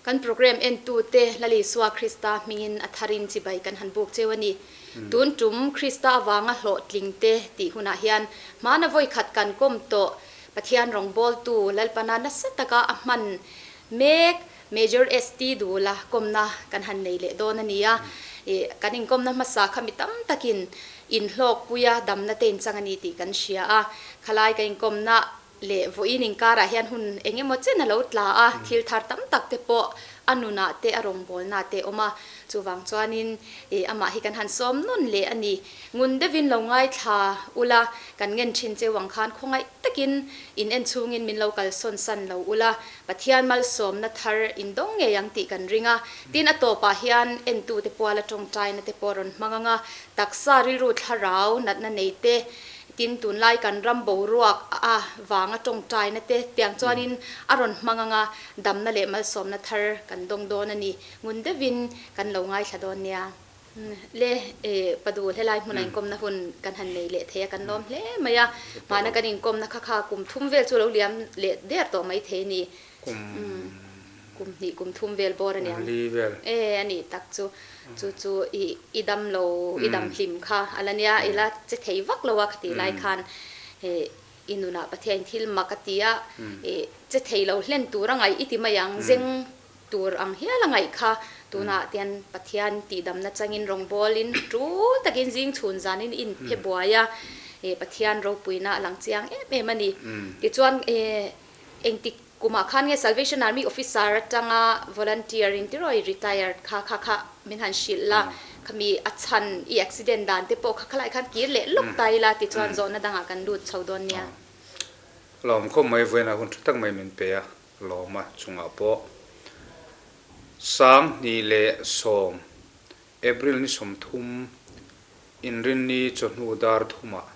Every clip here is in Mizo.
Kan program entute Lal Isua Krista hmingin a tharin chibai kan han buk cheu a ni. Tun tum Krista avanga hlawhtlingte tih hunah hian hmana vawikhat kan kawm tawh Pathian rawngbawltu Lalpana nasa taka a hman mek Major ST Dula kawmna kan han nei leh dawn a ni a. Kan inkawmna hmasa kha mi tam takin inhlawkpuia damna te inchang a ni tih kan hria a. Khalai kan inkawmna leh vawiin inkarah hian hun eng emaw chen a lo tla a, thil thar tam tak te pawh a nunah te a rawngbawlnah te a awm a, chuvang chuanin ih amah hi kan han sawm nawn leh a ni. Ngun deuhin lo ngaithla ula, kan ngen thin cheu ang khan khawngaih takin in en chhungin min lo kalsawn san lo ula, Pathian malsawmna thar in dawng ngei ang tih kan ring a. Tin, a tawpah hian entute puala tawngtaina te pawh a rawn hmang ang a, taksa rilru thlarau natna nei te, Tin, tunlai kan ram boruak a vanga tawngtaina te tiang chuanin a rawn hmang anga damna leh malsawmna thar kan dawng dawn a ni. Ngun deuhin kan lo ngaithla dawn nia. Le Padu helai hmuna inkawmna hun kan han nei leh thei a, kan lawm hle mai a. Hmana kan inkawmna kha kha kum thum vel chu lo liam leh der tawh mai thei a ni. Kum. Kum hnih kum thum vel bawr a niang. Kum li vel. E a nih tak chu. Chu chu i i dam lo i dam hlim kha a la nia i la che thei vak lo a khati lai khan he i nunah Pathian thil mak a ti a i che thei lo hlen tur a ngaih i ti mai ang zeng tur ang hial a ngaih kha tunah tian Pathian tihdamna changin rawngbawlin tul takin zing chhun zanin i inphe buai a e Pathian ropuina a lang chiang em em a ni. Tichuan e engtik Kumah khan nge Salvation Army Officer atanga volunteer in tiraw i retired kha kha kha min han hrilh la, khami a chhan i accident dan te pawh kha khalai khan kir leh lawk ta ila tichuan zawhna dangah kan lut chho dawn nia. Lawm khawp mai vawiinah hun tha tak mai min pe a, lawm a chungah pawh 2010 April ni 30 Inrinni chawhnu dar thumah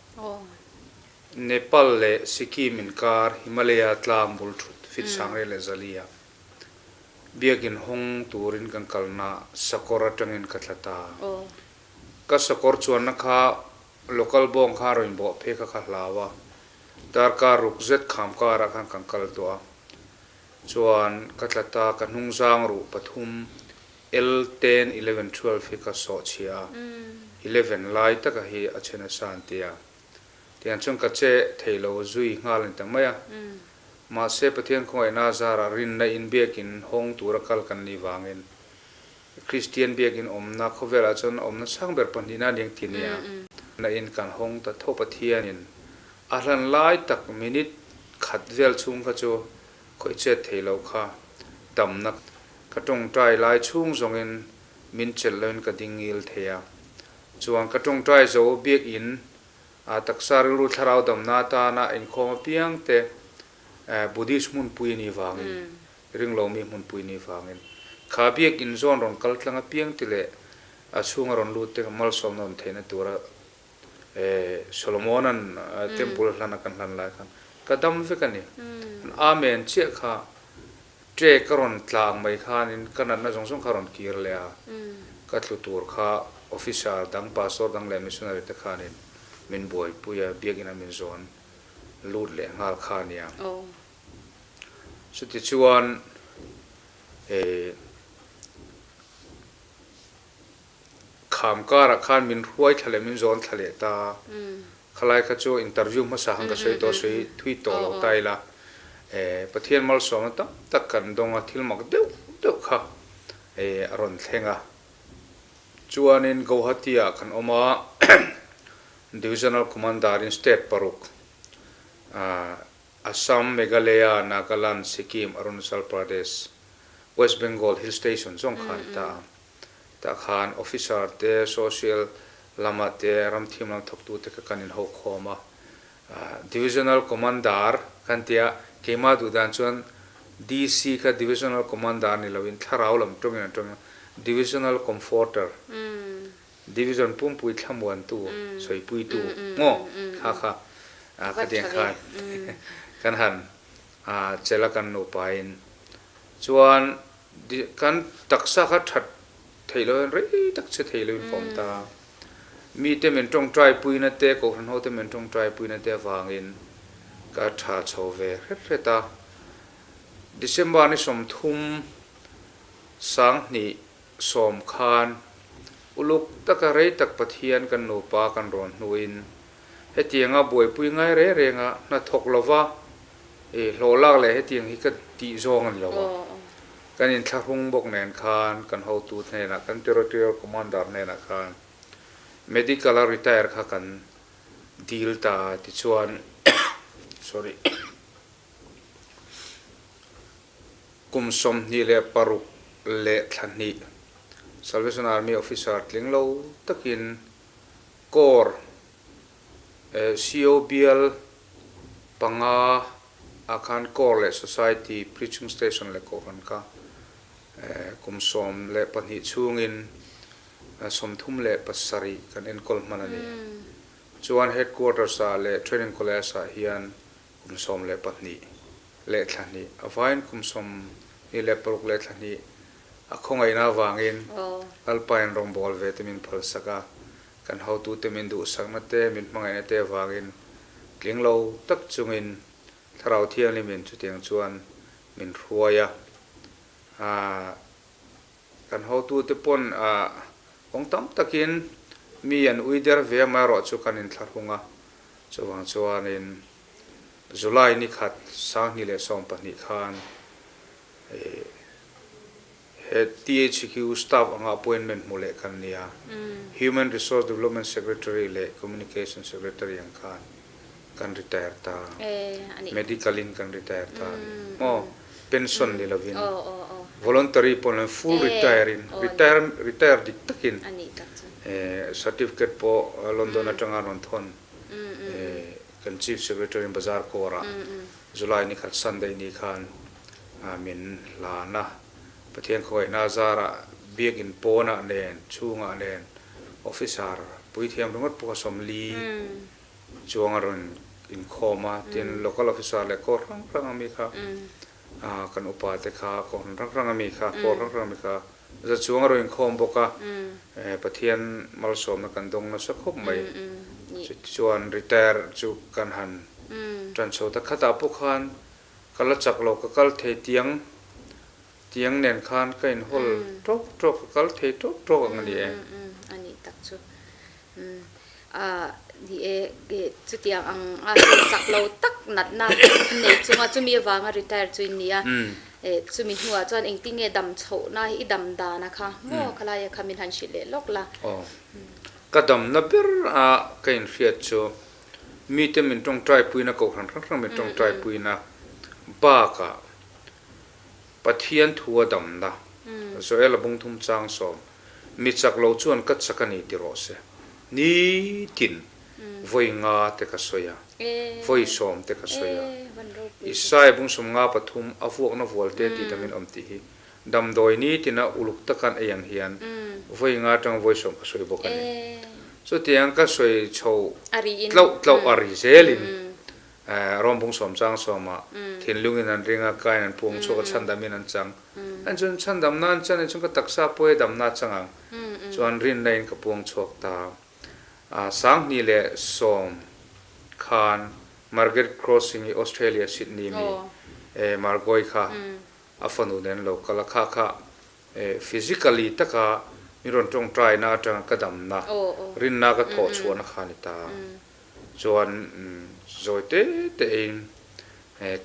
Nepal leh Sikkim inkar Himalaya tlang bul thut fit 1400 ah biakin hawng turin kan kalna sakawr atangin ka thla ta. Ka sakawr chuanna kha local bawng kha rawn bawh phei kha ka hlau a, darkar ruk zet kham karah khan kan kal tawh a. Chuan ka tla ta, ka hnungzang ruh pathum L ten 11 12 hi ka sawh chhia a, 11 lai taka hi a chhe nasa an ti a. Tiang chuan ka che thei lo zui nghal a ni ta mai a. Mahse Pathian khawngaihna zarah rinna in biakin hawng tura kal kan nih vangin Kristian biakin awmna khawvelah chuan awmna sang ber pahnihna a ni ang ti nia. Na in kan hawng ta tho Pathianin a hlan lai tak minute khat vel chhung kha chu khawih chet thei lo kha damna ka tawngtai lai chhung zawngin min chelh loin ka ding ngil thei a. Chuan ka tawngtai zo biakin a taksa rilru thlarau damna atana inkhawm apiang te Buddhist hmunpui a nih vangin, ringlomi hmunpui a nih vangin kha biakin zawn rawn kal tlang apiang te leh a chhunga rawn lut te malsawmna awm theihna tura Solomona'n temple a hlan a kan hlan lai khan ka dam vek a ni. Amen chiah kha Ṭe ka rawn tla ang mai khanin ka natna zawng zawng kha rawn kir leh a, ka tlu tur kha officer dang, pastor dang leh missionary te khanin min buaipui a, biakina min zawn lut leh nghal kha a nia. Chutichuan eh kham karah khan min hruai thla leh min zawn thla leh ta a, khalai kha chu interview hmasa khan ka sawi tawh a, sawi thui tawh lo ta ila, eh Pathian malsawmna tam tak kan dawng a, thil mak deuh deuh kha eh a rawn thleng a. Chuanin Guwahati ah kan awm a, Divisional Commander in state paruk ah Assam, Meghalaya, Nagaland, Sikkim, Arunachal Pradesh, West Bengal hill station zawng kha a ni ta a. Tah khan officer te, social lamah te, ramthim lam thawktute kha kan inho khawm a. Divisional Commander kan tia, keimah duh dan chuan DC kha Divisional Commander ni loin thlarau lam tawngin an tawng a, Divisional Comforter, Division pumpui thlamuantu, sawipuitu maw kha kha khatiang khan kan han chelh a kan nupain. Chuan Kan taksa kha that theih loh hian rei tak che thei loin ka awm ta. Mite min tawngtai puina te, kohhran ho te min tawngtai puina te avangin ka tha chho ve hret hret a. December ni 30. 20 sawm khan uluk taka rei tak Pathian kan nupa kan rawn hnuin hetianga buaipui ngai reng renga hna thawk lova hlawh lak leh hetiang hi ka tih zawng a ni lo a. Kan inthlahrung bawk nen khan kan hotu hnenah kan Territorial Commander hnenah khan Medical a retire kha kan dil ta a tichuan sorry kum 26 leh thla hnih Salvation Army officer tling lo takin Corps CO bial panga ah khan Corps leh Society Preaching Station leh Kohhran kha kum 12 chhungin 37 kan enkawl hman a ni. Chuan Headquarters ah leh Training College ah hian kum 12 leh thla hnih a vaiin kum 26 leh thla hnih a khawngaihna avangin Lalpain rawngbâwl ve te min phalsak a, kan hotute min duhsakna te min hmangaihna te avangin tling lo tak chungin Thlarau Thianghlimin chutiang chuan min hruai a. Kan hotute pawn kawng tam takin mi an ui der ve a, amaherawhchu kan inthlahrung a, chuvang chuanin July ni khat 2012 khan he THQ staff anga appointment hmu leh kan nia, Human Resource Development Secretary leh Communication Secretary ang khan kan retire ta, medical in kan retire ta a ni maw, pension ni lovin voluntary pawh ni lovin full retire in retire retire dik takin certificate pawh London atanga rawn thawn kan Chief Secretary in Bazar Corps-ah July ni khat Sunday ni khan min hlan a, Pathian khawngaihna zarah biakin pawnah nen chhungah nen officer puithiam ringawt pawh kha 40 chuang a rawn inkhawm a, tin local officer leh court hrang hrang ami kha kan upa te kha kohhran hrang hrang ami kha court hrang hrang ami kha za chuang a rawn inkhawm bawk a, Pathian malsawmna kan dawng nasa khawp mai. Chutichuan retire chu kan han tan chho ta khatah pawh khan ka la chak lo, ka kal thei tiang tiang nen khan ka inhawl tawk tawk, ka kal thei tawk tawk ang a ni e. A nih tak chu. A ni e, chutiang ang a chak lo tak natna nei chunga chumi avanga retire chu in ni a, chumi hnuah chuan engtinge dam chhohna hi i dam dan a kha maw khalaia kha min han hrilh leh lawk la. Aw, ka damna ber a ka inhriat chu mite min tawngtai puina kohhran hrang hrang min tawngtai puina bakah Pathian thu a damna, Joel a bung thum chang sawm, Mi chak lo chuan ka chak a ni ti rawh se. Nitin vawi nga te ka sawi a, vawi sawm te ka sawi a. Isaiah bung 53 a vuakna vual te tih damin awm tih hi damdawi nitina uluk takan ei ang hian vawi nga atanga vawi sawm ka sawi bawk a ni. Chutiang ka sawi chho tlauh tlauh a ri zelin Rom bung sawm chang sawmah thinlungin an ring a, kain an puang chhuak a, chhandamin an chang. An chuan chhandamna an chan chuan ka taksa pawh hi damna a chang ang. Chuan rinna in ka puang chhuak ta. 2010 khan Margaret Crossing hi Australia Sydney mi Margoi kha a fanu nen lo kal a, kha kha physically taka min rawn tawngtaina atanga ka damna, rinna ka thawh chhuahna kha a ni ta. Chuan zawi te te in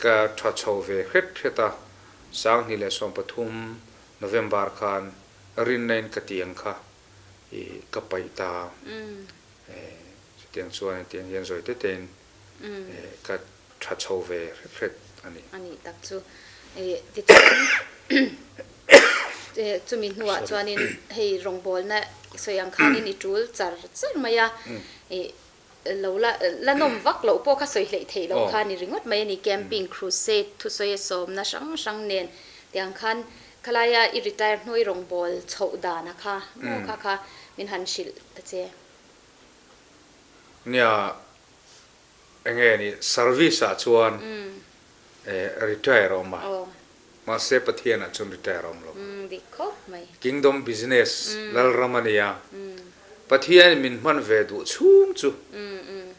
ka tha chho ve hret hret a, 2013 November khan rinna in ka tiang kha i ka paih ta a, chutiang chuan hetiang hian zawi te te in ka tha chho ve hret hret a ni. A nih tak chu. Tichuan chumi hnuah chuanin hei rawngbawlna sawi ang khanin i tul char char mai a, lo la la nawm vak loh pawh kha sawi hleih theih loh kha a ni ringawt mai a ni. Camping, crusade, thusawi a sawmna hrang hrang nen tiang khan khalaia i retire hnu i rawngbâwl chhoh dana kha maw kha kha min han hrilh ta che. Nia, enge ni service ah chuan retire a awm a, mahse Pathian ah chuan retire a awm lo. Kingdom business Lalram a nia, Pathian in min hman ve duh chhung chu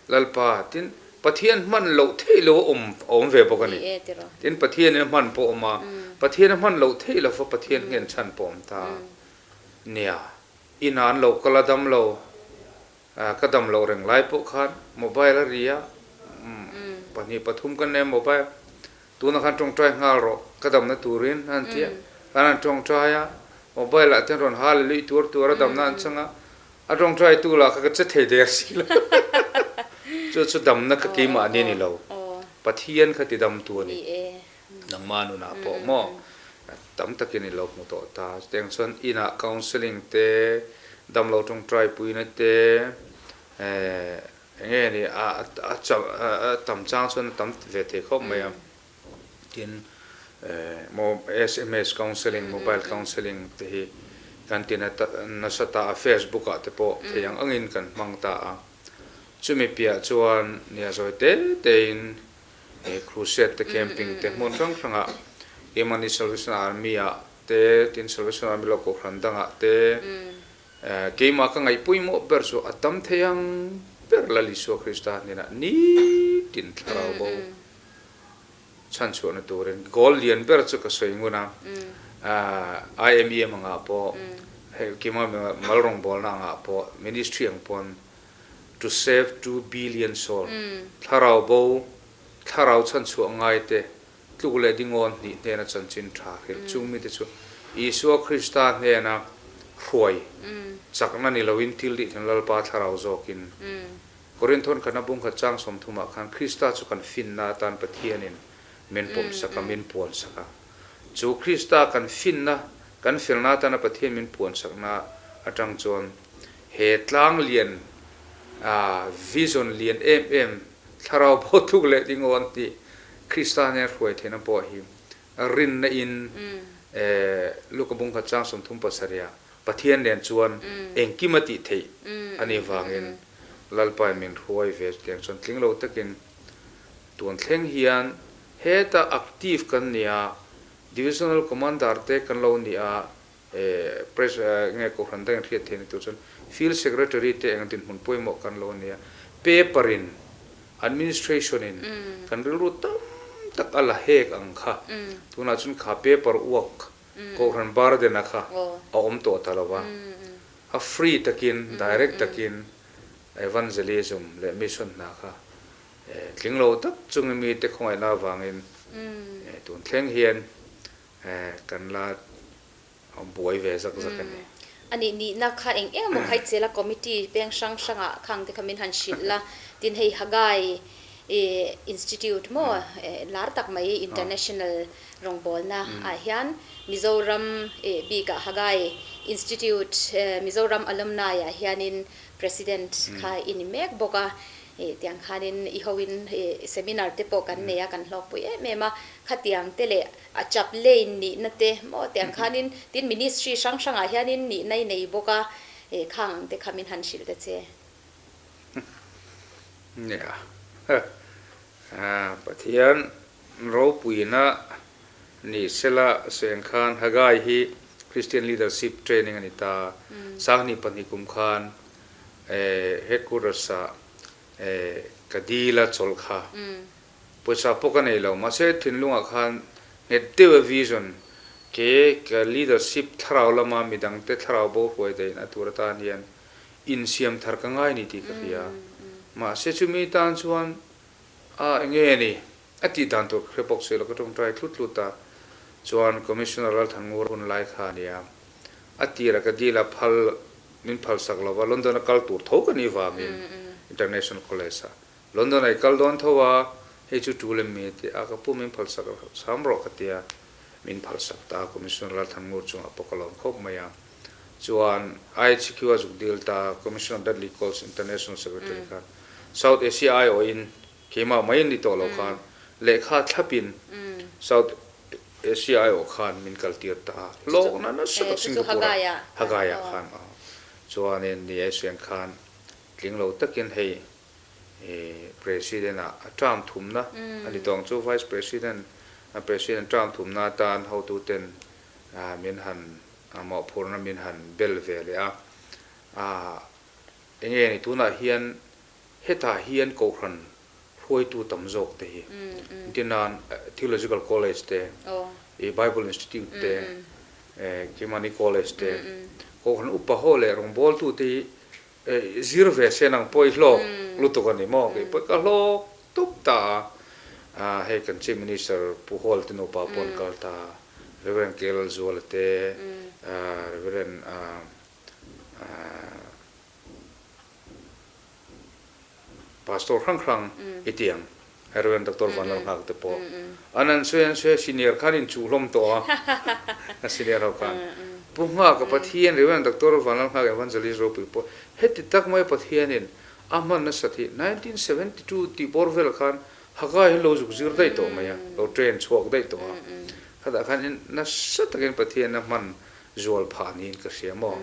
Lalpa tin Pathian hman loh theih lo a awm a awm ve bawk a ni. Tin Pathian in a hman pawh a awm a, Pathian a hman loh theih lova Pathian nghen chhan pawh awm ta. Nia, inah an lo kal a dam lo, ka dam loh reng lai pawh khan mobile a ri a, pahnih pathum ka nei a mobile, tunah khan tawngtai nghal rawh ka damna turin a han ti a, khan an tawngtai a, mobile ah te an rawn hallelujah tuar tuar a damna an chang a, a tawngtai tu lah kha ka che thei der si lo, chu chu damna kha keimahni a ni lo, Pathian kha ti damtu a ni. Nangmah nunah pawh maw tam takin i lo hmu tawh ta. Chutiang chuan inah counselling te, damlo tawngtai puina te, eng nge ni a a tam chang chuan a tam ve thei khawp mai a. Tin, maw sms counselling, mobile counselling te hi kan ti nasa ta a, Facebook ah te pawh thei ang angin kan hmang ta a. Chumi piah chuan nia zawi te tein He crusade te camping te hmun hrang hrangah Imani Salvation Army ah te tin Salvation Army lo kohhran dangah te keimah ka ngaih pawimawh ber chu a tam thei ang ber Lal Isua Krista hnenah nitin thlarau bo chhanchhuahna turin goal lian ber chu ka sawi ngun a, IMEM angah pawh hei keimah mal rawngbawlna angah pawh ministry ang pawn To save 2 billion soul, Thlarau bo, thlarau chhanchhuah ngai te, tluk leh dingawn hnih hnena chanchin tha hrilh chung mite chu Isua Krista hnena hruai chakna ni loin thil tih thin Lalpa thlarau zawkin Korinthon khatna bungkhat chang sawmthumah khan Krista chu kan finna atan Pathianin min pawmsak a, min puansak a. Chu Krista kan finna, kan felna atana Pathian min puansakna atang chuan He tlang lian, vision lian em em, thlarau bo tluk leh ding aw an tih, Krista nen hruai theihna pawh hi rinna in Luka bung khat chang 37 ah Pathian nen chuan engkim a tih theih a nih vangin Lalpa in min hruai ve chutiang chuan tling lo takin tun thleng hian heta active kan ni a, Divisional Commander te kan lo ni a, Press nge kohhran dangin hriat theihna tur chuan Field Secretary te eng dinhmun pawimawh kan lo nia. Paper in, Administration in kan rilru tam tak a la hek ang kha. Tunah chuan kha paper work kohhran burden a kha a awm tawh ta lo va. A free takin, direct takin evangelism leh mission hna kha tling lo tak chungin mite khawngaihna avangin tun thleng hian Kan la buai ve zak zak a ni. A nih nihna kha eng eng emaw kha i chel a, committee peng hrang hrangah khang te kha min han hrilh la, tin hei Hagai Institute maw lar tak mai international rawngbawlna ah hian Mizoram bikah Hagai Institute Mizoram alumni ah hianin President kha i ni mek bawk a. Tiang khanin i hoin seminar te pawh kan nei a, kan hlawkpui em em a. Khatiang te leh a chaplain nihna te maw tiang khanin tin ministry hrang hrangah hianin nihna i nei bawk a, khang ang te kha min han hrilh ta che. Nia, Pathian ropuina ni sela seng khan Haggai hi Christian Leadership Training a ni ta. Sanghnih pahnih kum khan headquarters ah ka dil a chawlh kha. Pawisa pawh ka nei lo, mahse thinlungah khan nghet deuh a vision ke ka leadership thlarau lama midangte thlarau bo hruai daih na tur atan hian insiam thar ka ngai ni tih ka hria. Mahse chumi tan chuan a enge ni a tih dan tur ka hre bawk si lo, ka tawngtai tlut tlut a, chuan Commissioner Lalthangur hun lai kha a nia, a tirah ka dil a phal min phalsak lova London a kal tur tho ka nih vangin International College ah London ah i kal dawn tho a, hei chu tul em mi ti a, ka pu min phalsak sam rawh ka ti a, min phalsak ta a, Commissioner Lalthangur chungah pawh ka lawm khawp mai a, chuan IHQ a zuk dil ta, Commissioner Dudley Coles International Secretary khan South Asia aiawhin keimah mai an ni tawh lo khan lehkha thlapin South Asia aiawh khan min kal tir ta a, hlawkna nasa tak Singapore ah Hagai ah khan chuanin ni Asian khan tling lo takin hei President ah a term thumna a ni tawh ang chu Vice President a President term thumna atan hotu ten min han mawhphurna min han bel ve leh a, enge ni tunah hian hetah hian kohhran hruaitu tam zawk te hi entirnan Theological College te. I Bible Institute te, Kimani College te, Kohhran upa ho leh rawngbawltu te hi zir ve se nang pawh i hlawk lutuk a ni maw? Kei pawh ka hlawk tup ta a, hei kan Chief Minister Pu Hall te nupa pawh an kal ta, Rev. K Lalzuala te, Rev. Pastor hrang hrang i ti ang. Rev. Doctor Vanlalnghak te pawh an an sawi an sawi a, senior khan in chuh hlawm tawh a, senior ho khan. Pu Nghaka Pathian Rev. Doctor Vanlalnghak Evangelist ropui pawh heti tak mai Pathianin a hman nasat hi 1972 tih bawr vel khan Hagai hi lo zuk zir daih tawh mai a, lo train chhuak daih tawh a. Khatah khan nasa takin Pathian a hman zual phah niin ka hria maw?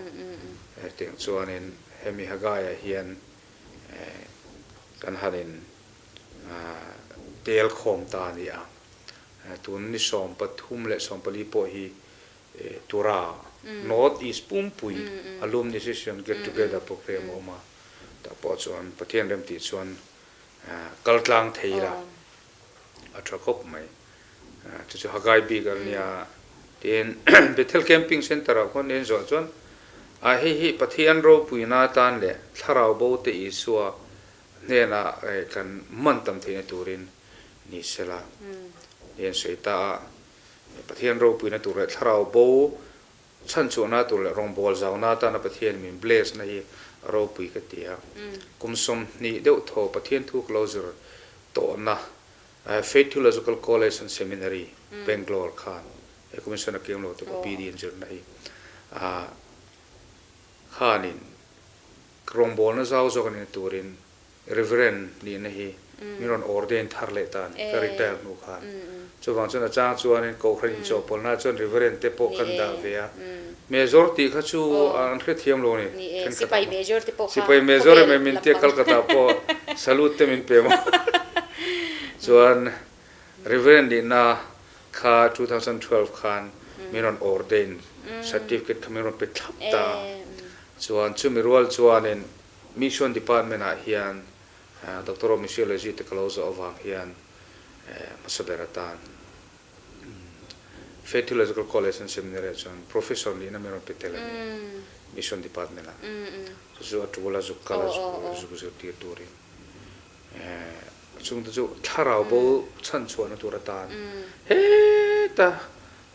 Hetiang chuanin hemi Hagaiah hian kan han in tel khawm ta a ni a. Tun ni 14 leh 14 pawh hi Tura North East pumpui Alumni Association Get Together program a awm a. Tah pawh chuan Pathian remtih chuan kal tlang thei ila a tha khawp mai. Chu chu Hagai bik a nia. Tin, Bethel Camping Centre ah khuan en zawh chuan a hei hi Pathian ropuina atan leh Thlarau bo te Isua hnena kan man tam theihna turin ni sela ni an sawi ta a. Pathian ropuina tur leh Thlarau bo Chhanchhuahna tur leh rawngbâwl zauna atana Pathian min bless na hi a ropui ka ti a. Kum 20 deuh thaw Pathian thu ka lo zir tawhna Faith Theological College and Seminary, Bangalore khan he Commission a kiam lo te pawh PD an zirna hi khanin rawngbâwlna zau zawk a nihna turin Reverend nihna hi min rawn ordain thar leh ta a ni, ka retire hnu khan. Chuvang chuan a chang chuanin Kohhran inchawhpawlhna chuan Reverend te pawh kan dah ve a. Major tih kha chu an hrethiam lo a ni. Sipai Major te pawh kha Sipai Major emaw min tia Calcutta pawh salute te min pe maw. Chuan Reverend nihna kha 2012 khan min rawn ordain certificate kha min rawn pe thlap ta a. Chuan chumi rual chuanin Mission Department ah hian Doctor of Missiology te ka lo zawh avang hian hmasa ber atan Faith Theological College and Seminary ah chuan Professor nihna min rawn pe tel a ni Mission Department ah. Chu chu a tul a zuk kal a zuk zirtir turin chungte chu thlarau bo chhanchhuahna tur atan heta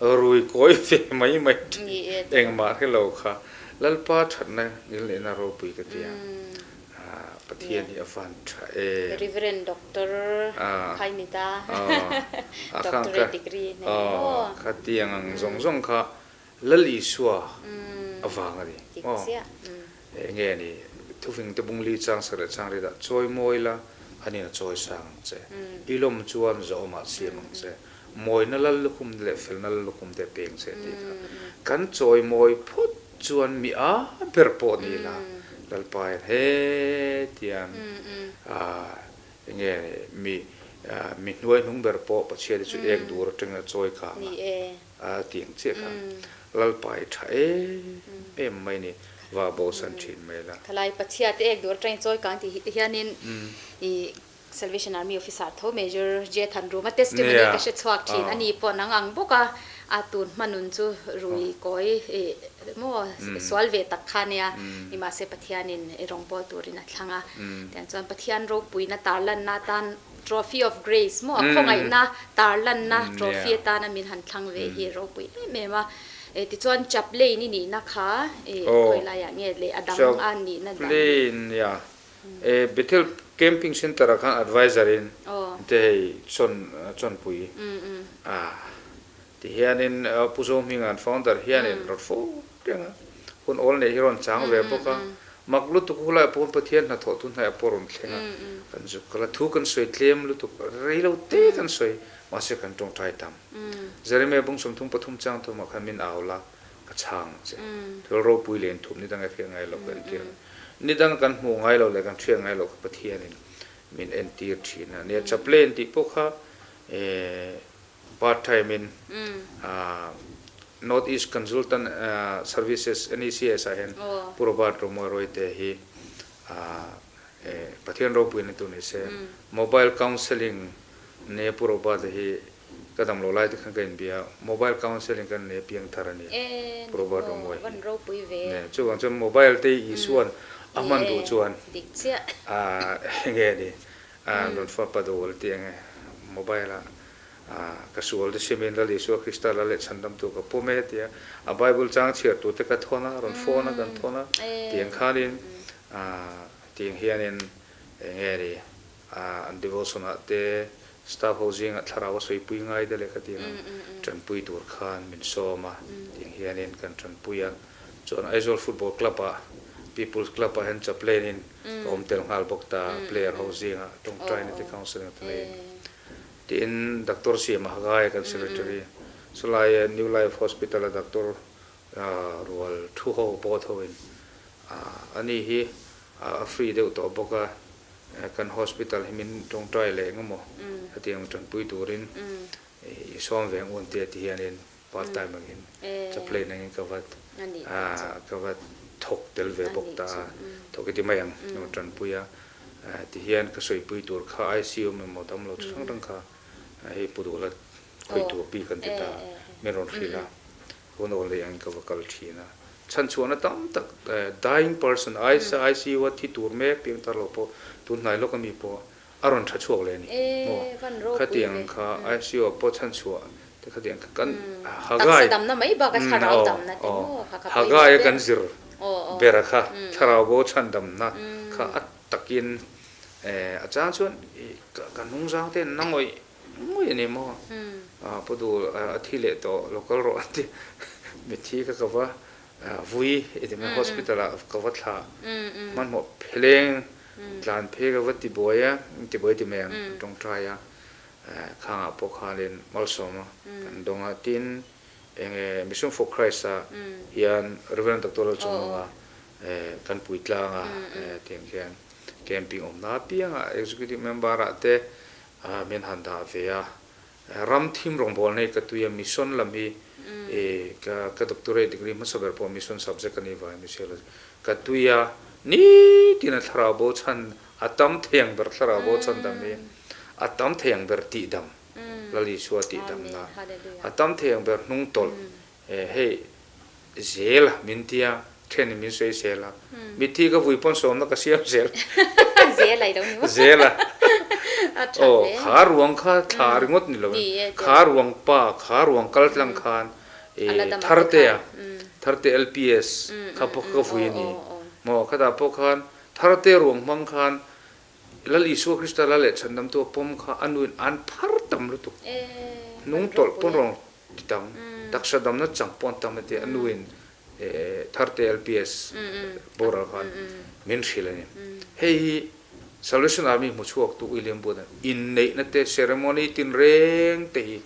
Rui kawi ve mai mai thin engmah hre lo kha Lalpa thatna ngilneihna ropui ka ti a, Pathian hi a van tha em. Reverend Doctor khai ni ta, Doctorate degree nei maw. Khatiang ang zawng zawng kha Lal Isua avang a ni maw. Enge ni thufing te bungli chang sak leh chang rit ah chawi mawi la anin a chawi sang ang che. I lawm chuan zawhawm ah siam ang che. Mawina lal lukhum leh felna lal lukhum te a peng che tih kha kan chawi mawi phawt chuan mi a ber pawh ni la Lalpa hian hetiang enge mi mi hnuai hnung ber pawh Pathian hi chu ek dur atangin a chawi kang a. A tiang chiah kha Lalpa i tha em em mai ni va bosan thin mai la. Thalai Pathia te ek dur atangin chawi kang tih hianin i Salvation Army officer tho Major J Thanruma testimony ka hre chhuak thin a ni pawh nang ang bawk a, a tun hma nun chu rui kawi i maw sual ve tak kha nia nimahse Pathianin i rawngbawl turin a thlang a tiang chuan Pathian ropuina tarlanna atan Trophy of Grace maw a khawngaihna tarlanna trophy atana min han thlang ve hi ropui em em a. Tichuan Chaplain i nihna kha khawi laiah nge leh a dang a nihna dang? Chaplain nia Bethel Camping Centre ah khan advisor in te hei chawn chawnpui a ti hianin Pu Zohminga'n founder hianin rawn fo reng a, hun awl neih hi rawn chang ve bawk a. Mak lutuk hu lai pawh Pathian hnathawh tu hnaiah pawh rawn thleng a, kan zuk kal a, thu kan sawi tlem lutuk, rei lo te kan sawi, mahse kan tawngtai tam. Jeremiah bung 33 chang thumah khan min au la, ka chhang ang che. Thil ropui leh inthum ni dang e hriat ngai lo ka entir ang. Ni dang kan hmuh ngai lo leh kan hriat ngai loh kha Pathianin min entir thin a nia. Chaplain tih pawh kha Part time in North East Consultant Services, NECS, ah hian Pu Robert Romoy Royte hi Pathian ropui na tu ni se. Mobile Counselling nia Pu Robert-a hi Ka dam lo lai te khan ka inbia a, mobile counselling kan nei a piang thar a ni E, Pu ni Robert maw, Romawia van hi. ropui ve. Ne, chuvang chuan mobile te hi Isua'n a Ni hman e, duh chuan dik chiah. enge ni, rawn fa pa dawr tih enge mobile ah ka sual te siamin Lal Isua Krista la leh chhandamtu ka pawm e tia a Bible chang chhiar tur te ka thawn a, rawn phone a kan thawn a, tiang khanin tiang hianin enge ni an devotion ah te staff ho zingah thlarau a sawipui ngai te leh khatiang ang tanpui tur khan min sawm a, tiang hianin kan tanpui a. Chuan Aizawl Football Club ah People's Club ah hian chaplain in ka awm tel nghal bawk ta, player ho zingah tawngtaina te counselling te neiin. Tiin Doctor Siama Hagai kan secretary chulai New Life Hospital a doctor rual thu ho board ho in ani hi a free deuh tawh bawk a, kan hospital hi min tawngtai leh eng emaw hetiang tanpui turin i sawm ve ang u an ti a ti hianin part time angin chaplain angin ka va ka va thawk tel ve bawk ta a, thawk i ti mai ang tanpui a. Ti hian ka sawipui tur kha ICU emaw dam lo chi hrang hrang kha hei pu duhla khawi tur bik an ti ta min rawn hrilh a, hun awl leh angin ka va kal thin a. Chhanchhuahna tam tak dying person ICU a thi tur mek piang tar lo pawh tun hnai lawk ami pawh a rawn tha chhuak leh a ni maw? Khatiang kha ICU ah pawh chhanchhuah te khatiang kha kan Hagai aw Hagai a kan zir bera kha thlarau bo chhandamna kha a takin a chang chuan ka hnungzang te an na ngawih ngawih a ni maw? Pu Dul a thi leh tawh lo kal rawh an ti mitthi kha ka va vui i ti mai hospital ah ka va thlah hmanhmawh pheleng tlan phei ka va ti buai a ti buai ti mai ang tawngtai a khangah pawh khanin malsawm a kan dawng a tin enge Mission for Christ ah hian Rev Doctor Lalchungnunga kan pui tlang a tiang khian camping awmna apiangah executive member ah te min han dah ve a Ram thim rawngbawlna hi ka tui a, mission lam hi ka ka doctorate degree hmasa ber pawh mission subject a nih vangin Michelle ka tui a, nitin a thlarau bo chhan a tam thei ang ber thlarau bo chhan dam hi a tam thei ang ber tih dam Lal Isua tih damna a tam thei ang ber hnung tawlh hei zel a min tia then in min sawi zel a mitthi ka vui pawn sawmna ka siam zel zel a i lo ni maw zel a aw kha ruang kha thla ringawt ni lo in kha ruang pa kha ruang kal tlang khan e tharte a tharte LPS kha pawh ka vui a ni maw khatah pawh khan tharte ruang hmang khan Lal Isua Krista la leh chhandamtu a pawm kha a nuin an phar tam lutuk hnung tawlh pawn rawng Ti tam, taksa damna chang pawh an tam a ti a, nuin Tharte LPS boral khan min hrilh a ni. Hei hi Salvation Army hmu chhuaktu William Booth-a inneihna te, ceremony tinreng te hi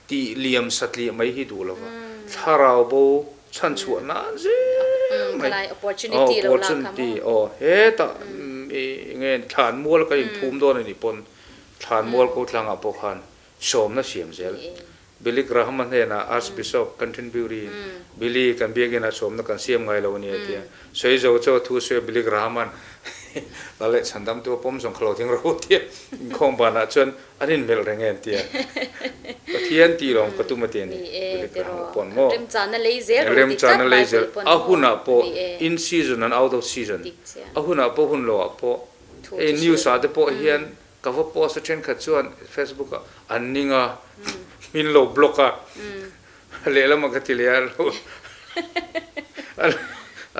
tih liam satliah mai hi duh lova, thlarau bo chhanchhuah nan zel mai, opportunity, aw hetah nge thlanmual kan inphum dawn a nih pawn thlanmual ko tlangah pawh khan sawmna siam zel. Billy Graham-a hnenah Archbishop Canterbury-in, Billy, kan biakinah sawmna kan siam ngai lo a ni a ti a. Sawi zo chaw thu sawi a Billy Graham-a'n Lal leh chhandamtu a pawm zawng kha lo ding rawh u ti a. Inkhawm banah chuan an inmelh reng e an ti a. Pathian tih lawng ka tum a ti a ni Billy Graham-a pawn maw? Remchana lei zel a hunah pawh in season and out of season a hunah pawh hun loah pawh hei news ah te pawh hian Ka va post a thenkhat chuan Facebook ah an ning a, min lo block a, lehlamah ka ti leh a,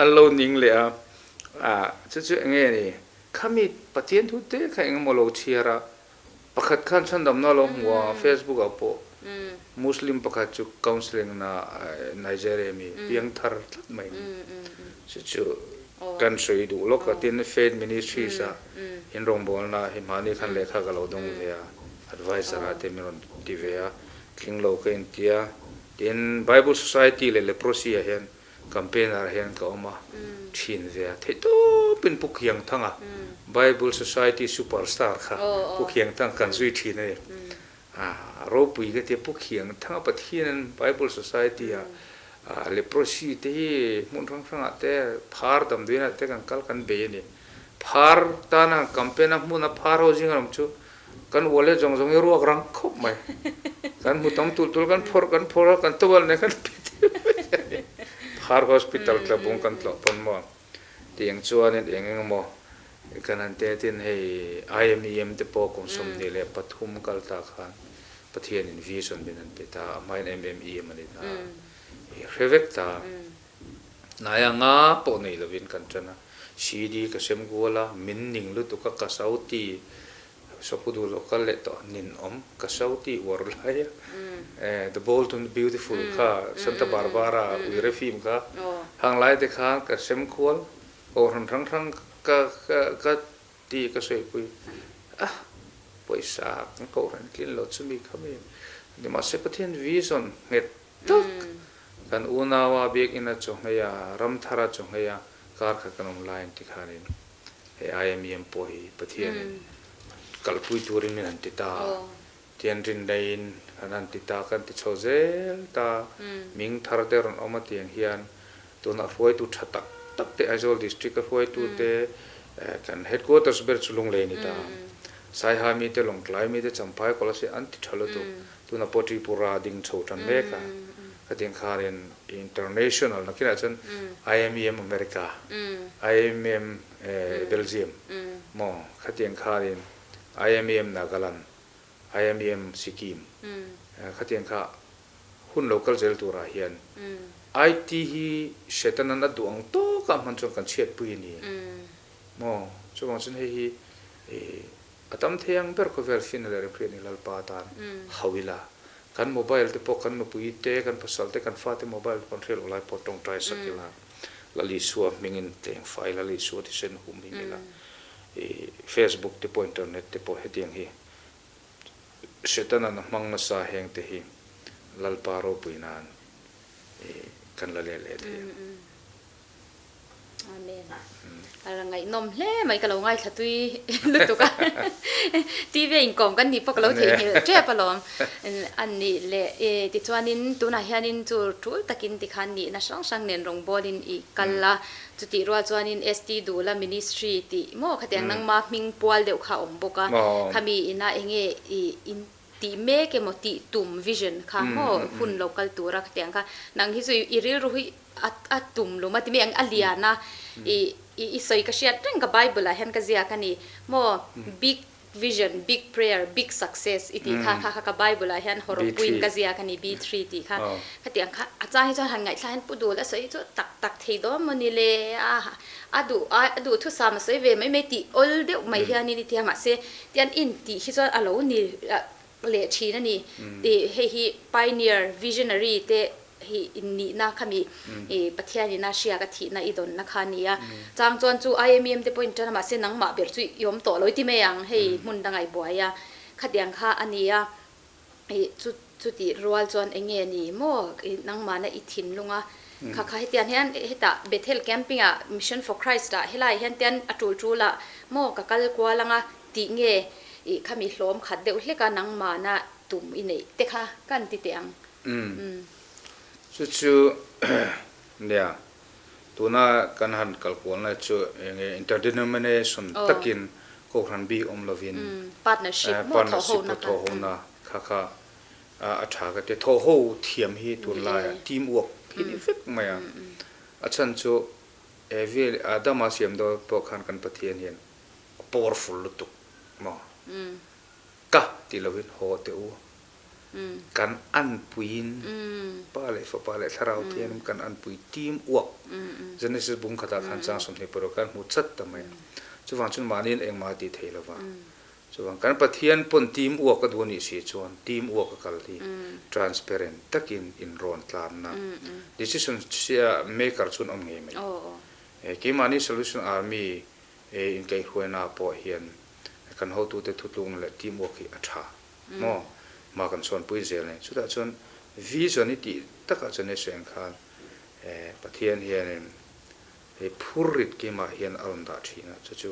an lo ning leh a, chu chu eng nge ni, khami Pathian thu te kha eng emaw lo chhiar a, pakhat khan chhandamna a lo hmu a, Facebook ah pawh Muslim pakhat chu counselling na Nigeria mi piangthar tlat mai ni, chu chu Kan sawi duh lawk a, tin Faith Ministries ah in rawngbawlna hi mahni khan lehkha ka lo dawng ve a, advisor ah te min rawn ti ve a, tling lo ka inti a, tin Bible Society leh Leprosy ah hian campaigner ah hian ka awm a, thin ve a, theihtawpin Pu Khiangthanga Bible Society superstar kha Pu Khiangthang kan zui thin a ni. Ropui ka tia Pu Khiangthanga Pathian Bible Society ah leprosy te hi hmun hrang hrang ah te phar damdawiin ah te kan kal kan bei a ni. Phar tana campaign a hmun a phar ho zing a awm chu Kan wallet zawng zawng hi ruak rang khawp mai. Kan hmu tam tulh tulh, kan phawrh kan phawrh a, kan towel nen kan pet vek a ni. Phar Hospital tlabung kan tlawh pawn maw tiang chuanin eng eng emaw kan han te tin hei IMEM te pawh kum 23 kal ta khan Pathianin vision min han pe ta, a hmain MMEM a ni ta, i hre vek ta. Hnaia nga pawh nei lovin kan tan a, CD ka sem kual a, min ning lutuk a, ka sauti Sapu duh loh kal leh tawh nin awm, ka sauti uar lai a, The Bold and the Beautiful kha Santa Barbara uire film kha hang lai te khan ka sem kual, kohhran hrang hrang ka ka ti ka sawipui a, pawisa kan kohhran tlin lo chumi kha mi nimahse Pathian vision nghet tak kan unaua biakina chaw nghei a, ramthara chaw nghei a kar khat kan awm laiin tikhanin hei IMEM pawh hi Pathianin kalpui turin min han ti ta a, tian rinleiin kan han ti ta, kan ti chho zel ta, ming thar te rawn awm a tiang hian tunah hruaitu tha tak tak te Aizawl District a hruaitu te kan headquarters ber chu Lunglei a ni ta, Saiha mite Lawngtlai mite Champhai Kolasib an ti tha lutuk. Tuna pawh Tripura ding chho tan mek a, khatiang khanin international nakinah chuan IMEM America, IMEM Belgium maw khatiang khanin IMEM Nagaland, IMEM Sikkim khatiang kha hun lo kal zel turah hian IT hi Setanan a duh ang tawkah hman chuan kan chhiatpui a ni maw chuvang chuan hei hi A tam thei ang ber khawvel fin leh remhriat ni Lalpa atan hau ila, kan mobile te pawh kan nupui te, kan pasal te, kan fate mobile te pawh an hriat loh lai pawh tawngtai sak ila, Lal Isua hmingin tleng fai Lal Isua thisen hum him ila, i Facebook te pawh internet te pawh hetiang hi Setanan a hmang nasa heng te hi Lalpa ropui nan i kan la let leh thei ang. Amen. A la ngaihnawm hle mai ka lo ngaithla tui lutuk a. TV a inkawm kan nih pawh ka lo theihnghilh tep alawm. An nih leh e tichuanin tunah hianin chu tul takin tikhan nihna hrang hrang nen rawngbawlin i kal a. Chutih rual chuanin ST Dula Ministry tih maw khatiang nangma hming pual deuh kha a awm bawk a. Khami ina enge i in Tih mek emaw tih tum vision kha maw hun lo kal tura khatiang kha nang hi chu i rilru hi a tum lum a ti mai ang a lian a i i sawi ka hriat reng ka bible ah hian ka ziak a ni maw big vision big prayer big success i tih kha kha kha ka bible ah hian hawrawppuiin ka ziak a ni B three tih kha khatiang kha a chang hi chuan han ngaihthlak hian pu dul a sawi chu tak tak thei dawn maw ni le a a duh a duhthusam a sawi ve mai mai tih awl deuh mai hianin i tia mahse Tian in tih hi chuan a lo ni leh thin a ni. Tih hei hi pioneer, visionary te hi in nihna kha mi i Pathian ina hriak a thihna i dawnna kha a ni a. Chang chuan chu IMEM te pawhin tan a mahse nangmah ber chu i awm tawh lo i ti mai ang hei hmun danga i buai a khatiang kha a ni a. I chu chutih rual chuan eng nge ni maw i nangmahna i thinlung a kha kha hetiang hian hetah Bethel camping ah Mission for Christ ah helaiah hian tian a tul tul ah maw ka kal kual anga tih nge i khami hlawm khat deuh hlek a nangmahna tum i neih te kha ka an ti teh ang. Umm chu chu nia tuna kan han kal kualna chu enge interdenomination takin Kohhran bik awm lovin partnership maw thawhhona kha kha a tha ka ti. Thawhho thiam hi tunlaiah team work hi ni vek mai a. A chhan chu Evi leh Adama siam dawn pawh khan kan Pathian hian a powerful lutuk maw ka ti lovin haw teh u. Kan anpuiin Pa leh Fapa leh Thlarau Thianghlim kan anpui team work Genesis bung khatah khan chang 26 khan hmu chat ta mai a. Chuvang chuan mahniin engmah a tih thei lo va. Chuvang kan Pathian pawn team work a duh a nih si chuan team work a kal hi transparent takin inrawn tlanna decision maker chuan awm ngei mai. Keimahni Solution Army inkaihhruaina pawh hian kan hotute thutlukna leh team work hi a tha. Maw? Hma kan chhuanpui zel nei. Chutah chuan vision i tih takah chuan i sawi ang khan Pathian hianin hei phurrit keimah hian a rawn dah thin a, chu chu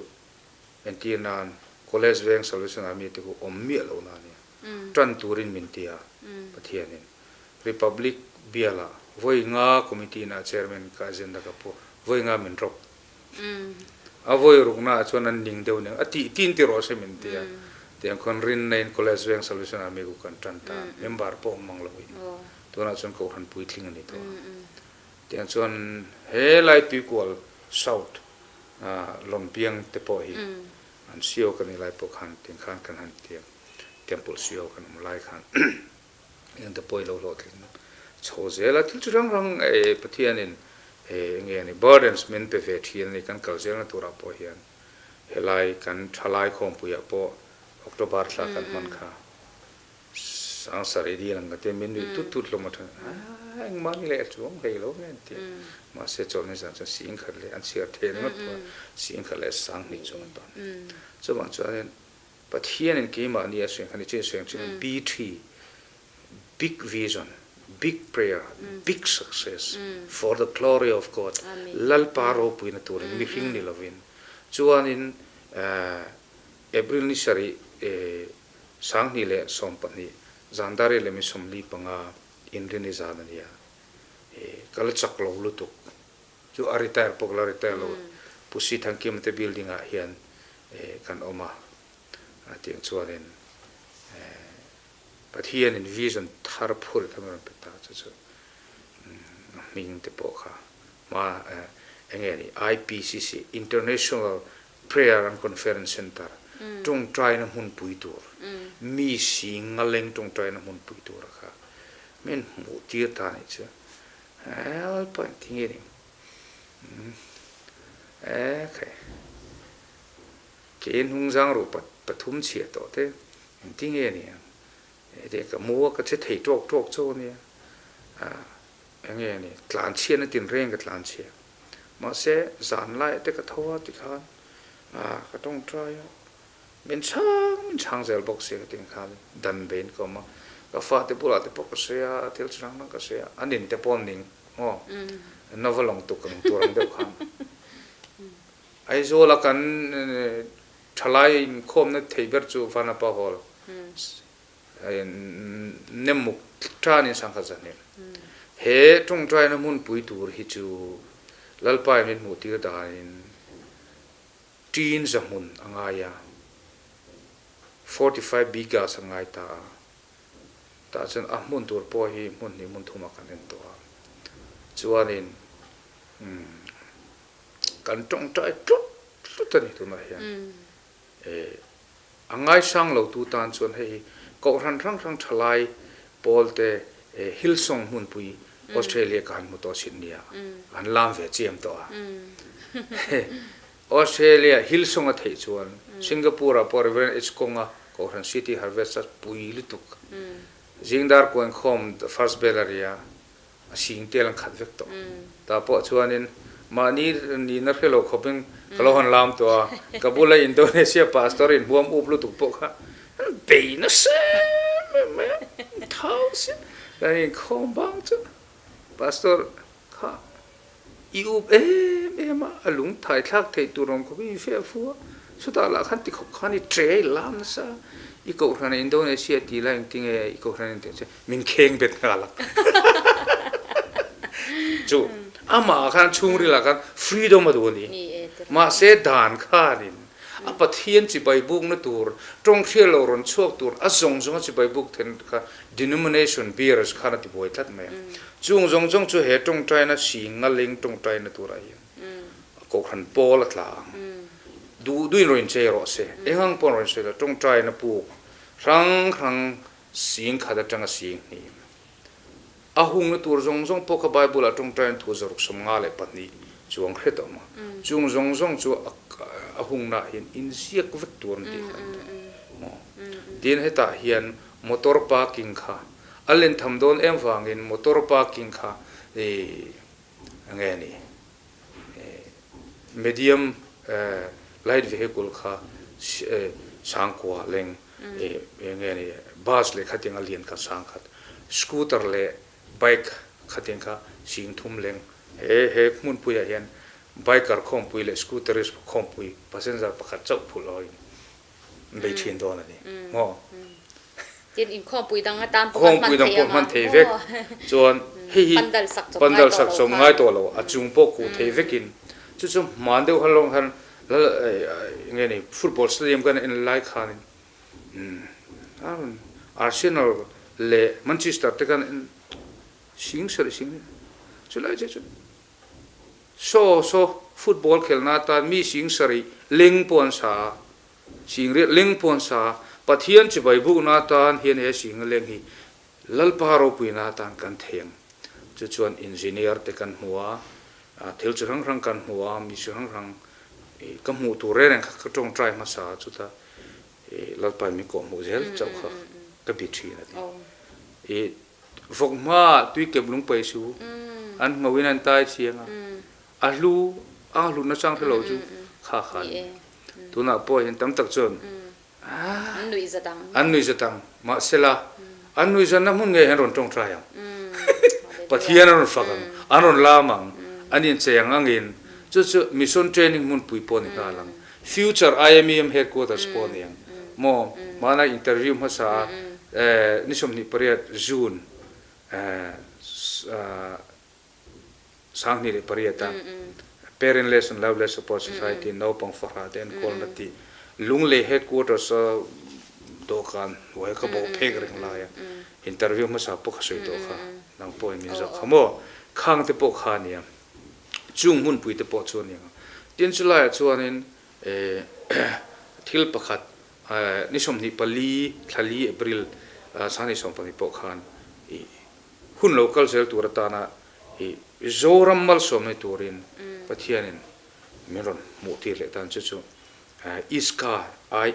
entir nan College Veng Salvation Army te khu awm miah lo na a nia. Tan turin min ti a Pathianin. Republic bialah vawi nga committee na chairman ka agenda ka pu vawi nga min rawp. A vawi ruknaah chuan an ning deuh nen a tih tin ti rawh se min ti a. Tiang khawn rinna in College Veng Salvation Army ku kan tan ta, member pawh awm mang lo in. Tunah chuan Kohhran puitling a ni tawh a. Tiang chuan he lai tuikual South Lawmpiang te pawh hi an sio kan nih lai pawh khan tiang khan kan han tiang Temple sio kan awm lai khan eng te pawh i lo hlawhtling chho zel a. Thil chi hrang hrang Pathianin enge a ni burdens min pe ve thin a ni kan kal zelna turah pawh hian. Helai kan thalai khawmpuiah pawh October thla kan hman kha Sangsarih dil ang ka tia min nuih tut tut hlawm a tha a engmah ni leh a chuang hlei lo nge an ti a mahse chawlhni zan chuan sing khat leh an chhiar thei ringawt pawh a sing khat leh sang hnih chuang an tawn chuvang chuanin Pathianin keimahni a suih khan i chin suih ang chuan BT big vision big prayer big success for the glory of God Lalpa ropuina turin mihring ni lovin chuanin April ni sarih 2012 Zandari leh mi 45 inrini zan a nia. Ka la chak lo lutuk. Chu a retire pawh ka la retire lo. Pu Si Thangkima te building ah hian kan awm a. Tiang chuanin Pathianin vision thar phur kha min rawn pe ta chu chu a hming te pawh kha hma enge ni IPCC International Prayer and Conference Centre, tawngtaina hmunpui tur, mi si ngaleng tawngtaina hmunpui tura kha min hmuh tir ta anih chu. Lalpa in ti nge ni? E khai, ke hnungzang ruh pathum chhia tawh te eng ti nge ni ang? Heti ka mu a ka che thei tawk tawk chauh ania. Eng nge ni? Tlanchhiatna tinreng ka tlanchhia. Mahse, zan laiah te ka tho a tikhan ka tawngtai a, min chhang min chhang zel bawk si ka tih khan dan beiin ka awm a, ka fate bulah te pawh ka sawi a, thil chi hrang hrang ka sawi a, a nin te pawh ning maw, nova lawng tuk ang tur ang deuh khan. Aizawla kan thalai inkhawmna thei ber chu Vanapa Hall Nemmuk tanin sangkhat zahnih. He tawngtaina hmunpui tur hi chu Lalpain min hmuhtir danin ṭin zahmun a ngai a, 45 bighas a ngai ta a. Tah chuan a hmun tur pawh hi hmun hnih hmun thumah kan en tawh a. Chuanin kan tawngtai tlut tlut a ni tunah hian. A ngaisang lotu tan chuan hei hi Kohhran hrang hrang thalai pawl te Hillsong hmunpui Australia ka han hmu tawh sin nia, an lam ve chiam tawh a. Australia Hillsong a theih chuan Singapore ah pawh Reverend H Kong-a Kohhran City Harvest a pui lutuk. Zingdar Kuankhawm First Bell a ria. a sing tel an khat vek tawh. Tah pawh chuanin mahni nihna hre lo khawpin ka lo han lam tawh a, ka bula Indonesia pastor in huam up lutuk pawh kha an bei nasa em em mai a, thau si kan inkhawm bang chu pastor kha i up em em a, a lung thai thlak theih tur awm khawpin i feh fu a, chutah lah khan tikhawp khan i tre i lam nasa, i kohhran Indonesia tih lai engtinge i kohhran engtinge che. Min kheng bet nghal a. Chu amah khan chhungril ah khan freedom a duh a ni. Mahse dan khanin a Pathian chibai bukna tur, tawng hriat lo rawn chhuak tur a zawng zawng a chibai buk then kha denomination bearers khan a ti buai tlat mai a. Chung zawng zawng chu he tawngtaina si ngaleng tawngtaina turah hian Kohhran pawl a tla ang. Duh duhin rawn inchei rawh se. Eng ang pawh rawn insawi lo tawngtaina puk hrang hrang Sing khat atanga sing hnih. A hungna tur zawng zawng pawh kha Bible ah tawngtaiin thu 152 chuang hre tawh ma. Chung zawng zawng chu a hungna ah hian inziak vek tur an tih kha an ta maw. Tin hetah hian motor parking kha a len tham dawn em vangin motor parking kha enge ni medium light vehicle kha sangkua leng eng nge ni bus leh khatiang a lian kha sang khat scooter leh bike khatiang kha sing thum leng he he hmunpui ah hian biker khawmpui leh scooterist khawmpui passenger pakhat chauh phulh ho in bei thin dawn a ni maw. Tin inkhawmpui dang atan pawh kan hman thei anga hman thei vek chuan hei hi pandal sak chawp pandal sak chawp ngai tawh lo a chung pawh kuh thei vekin chu chu hman deuh halawng khan Lal eng nge ni football stadium kan en lai khanin. Arsenal leh Manchester te khan sing sarih sing chulai che chu saw saw football khelna atan mi sing sarih leng pawh an sa a, sing riat leng pawh an sa a, Pathian chibai bukna atan hian he sing leng hi Lalpa ropuina atan kan thei ang. Chu chuan engineer te kan hmu a, thil chi hrang hrang kan hmu a, mi chi hrang hrang ka hmuh tur reng reng kha ka tawngtai hmasa a, chuta Lalpa in min kawh hmuh zel chauh kha ka bi thin a ti. I vawk hma tui kep lung paih su an ngho in an tai chiang a, a hlu a hlut nachang hre lo chu kha kha a ni. Tunah pawh hian tam tak chuan An nuih zat ang. An nuih zat ang. Mahsela, an nuih zatna hmun ngei an rawn tawngtai ang. Pathian an rawn fak ang. An rawn lam ang. An inchei ang angin. Chu chu Mission Training hmunpui pawh ni nghal ang. Future IMEM Headquarters pawh ni ang. Maw, hmana interview hmasa a ni 28 June 28 a Parentless and Loveless Support Society naupang fahra te enkawlna tih Lunglei Headquarters a dawhkan hnuaia ka bawh phek reng laia interview hmasa pawh ka sawi tawh kha nang pawhin min zawh kha maw khang te pawh kha a nia chung hmunpui te pawh chu a ni ang tin chulaiah chuanin thil pakhat ni 24 thla li April 2020 pawh khan ih Hun lo kal zel tur atana i Zoram malsawmna turin Pathianin min rawn hmuh tir leh tan chu chu ISCA,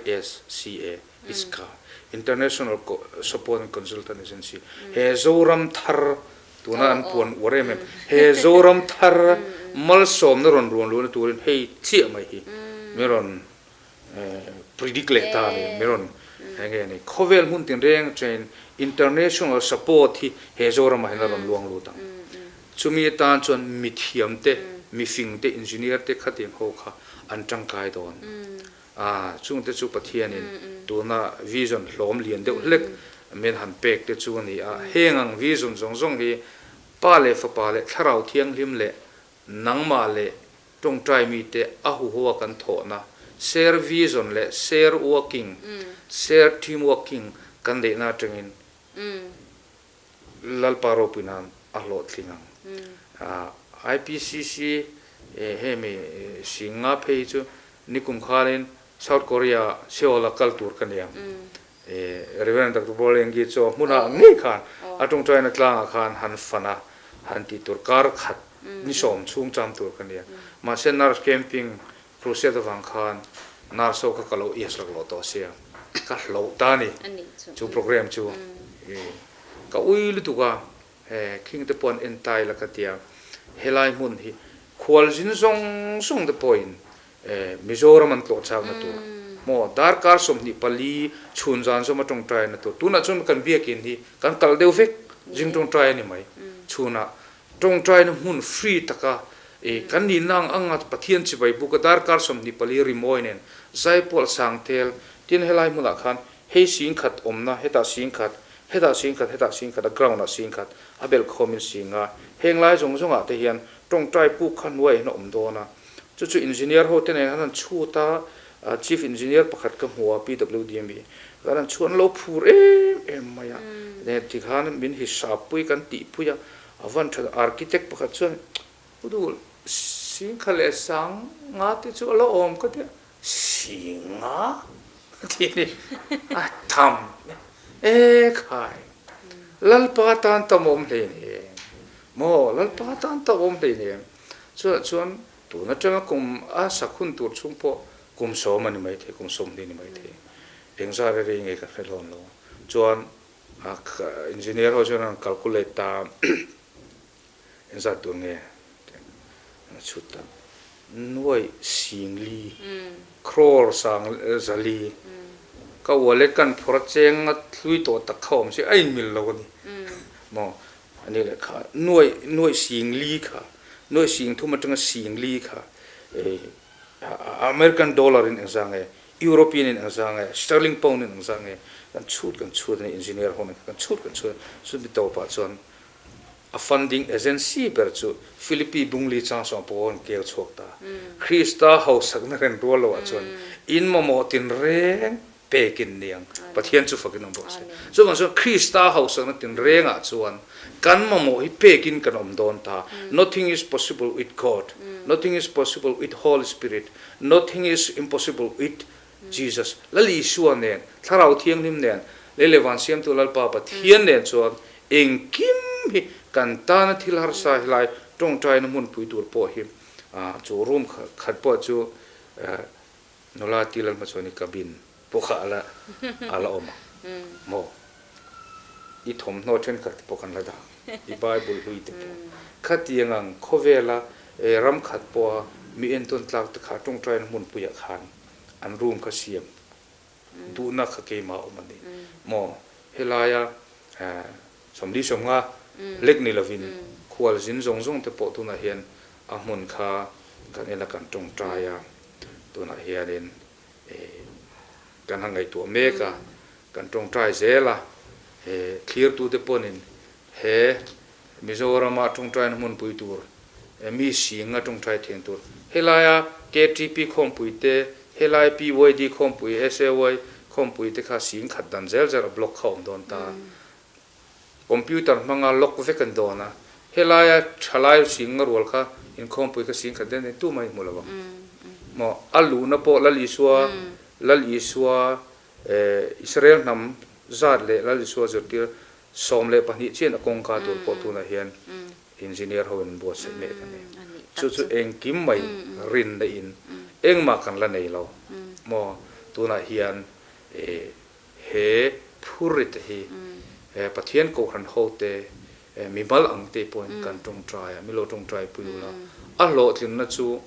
ISCA, ISCA, International Support and Consultant Agency, he Zoram thar tuna an puan uar em em, he Zoram thar malsawmna rawn ruan luhna turin hei chiah mai hi min rawn predict leh ta a ni, min rawn eng nge ni, khawvel hmun tinreng atangin international support hi he Zoramah hian a rawn luang lut ang. Chumi atan chuan mithiam te, mifing te, engineer te khatiang ho kha an tangkai dawn. A, chungte chu Pathianin tuna vision hlawm lian deuh hlek min han pek te chu a ni a, heng ang vision zawng zawng hi Pa leh Fapa leh Thlarau Thianghlim leh nangmah leh Tawngtai mite a huhoa kan thawhna, share vision leh share working, share team working kan neihna atangin Lalpa ropui nan a hlawhtling ang. IPCC hemi Singa phei hi chu nikum khanin South Korea Seoul a kal tur ka ni ang. Reverend Doctor Bawlengi chu a hmunah ngei khan a tawngtaina tlangah khan han fan a, han tih tur kar khat ni sawm chhung cham tur ka nia. Mahse nurse camping crusade avang khan nurse ho kha ka lo ias lak loh tawh sia, ka hloh ta a ni chu program chu. Ka ui lutuk a, khing te pawh an en tai la ka tia, helai hmun hi khualzin zawng zawng te pawhin Mizoram an tlawh chakna tur maw darkar 24 chhun zan zawm a tawngtai na tur tunah chuan kan biakin hi kan kalh deuh vek zing tawngtai a ni mai chhunah tawngtaina hmun free taka kan nihna ang anga Pathian chibai buka darkar 24 rimawi nen zaipawl sangtel tin helai hmunah khan hei singkhat awmna hetah singkhat hetah singkhat hetah singkhat a ground ah singkhat a belhkhawmin singa heng lai zawng zawngah te hian tawngtai puk kha hnuaiah hian a awm dawn a. Chu chu engineer ho te nen khan an chhut a, chief engineer pakhat ka hmu a PWD ami khan an chhut an lo phur em em mai a, ti khan min hisap pui kan tih pui a, a van tha architect pakhat chuan u duh singkha leh sang nga te chu a la awm ka ti a, singa ti a ni a tham e khai Lalpa tan tam awm hleinem maw Lalpa tan tam awm hleinem. Chutah chuan tun atanga kum a sak hun tur chhung pawh kum sawm a ni maithei, kum 20 a ni maithei. Eng zar a rei nge ka hre hlawn lo. Chuan engineer ho chuan an calculate ta eng zat tur nge an chhut ta. Nuaih singli, crore sang zali, ka wallet kan phawrh a cheng a hlui tawh tak kha awm si a inmil lo a ni maw. A ni leh kha nuaih nuaih sing li kha nuaih sing thum atanga sing li kha American dollar in engzah nge European in engzah nge sterling pound in engzah nge kan chhut kan chhut a ni engineer ho nen khan kan chhut kan chhut a chumi tawpah chuan a funding agency ber chu Philippi Bungli Changsawng pawh an kel chhuak ta Krista hausakna ren rual loah chuan in mamawh tin reng. Pekin ni ang. Pathian chu fakin awm rawh se. Chuvang chuan Krista hausakna tinrengah chuan kan mamawh hi pekin kan awm dawn ta. Nothing is possible with God, nothing is possible with Holy Spirit, nothing is impossible with Jesus. Lal Isua nen, Thlarau Thianghlim nen, lei leh van siamtu Lalpa Pathian nen chuan engkim hi kan tana thil harsa helai tawngtaina hmunpui tur pawh hi chu room khat pawh chu Nula ti lal hma chuan i cabin pawh kha ala ala awm ang maw? I thawmhnaw thenkhat te pawh kan la dah ang, i Bible hlui te pawh. Khatiang ang khawvela ram khat pawha mi entawn tlak te kha tawngtaina hmunpuiah khan an room kha siam duhna kha keimah a awm a ni maw? Helaia 40 50 lek ni lovin khualzin zawng zawng te pawh tunah hian a hmun kha kan en a kan tawngtai a, tunah hianin kan han ngaihtuah mek a, kan tawngtai zel a, he thlirtute pawnin he Mizorama tawngtaina hmunpui tur, mi singa tawngtai thian tur, helaia KTP khawmpui te, helai PYD khawmpui, SAY khawmpui te kha sing khat dan zel zel a block kha awm dawn ta. Computer hmanga lock vek an dawn a, helaia thalai sing nga rual kha inkhawmpui kha sing khat den den tumah i hmu lo ang. Maw a luhna pawh Lal Isua, Lal Isua Israel hnam zat leh Lal Isua zirtir 12 chian a kawngka tur pawh tunah hian engineer ho in an buatsaih mek a ni. Chu chu engkim mai rinna in engmah kan la nei lo. Maw tunah hian He phurrit hi Pathian Kohhran hote mimal ang te pawhin kan tawngtai a, mi lo tawngtai pui ula, a hlawhtlinna chu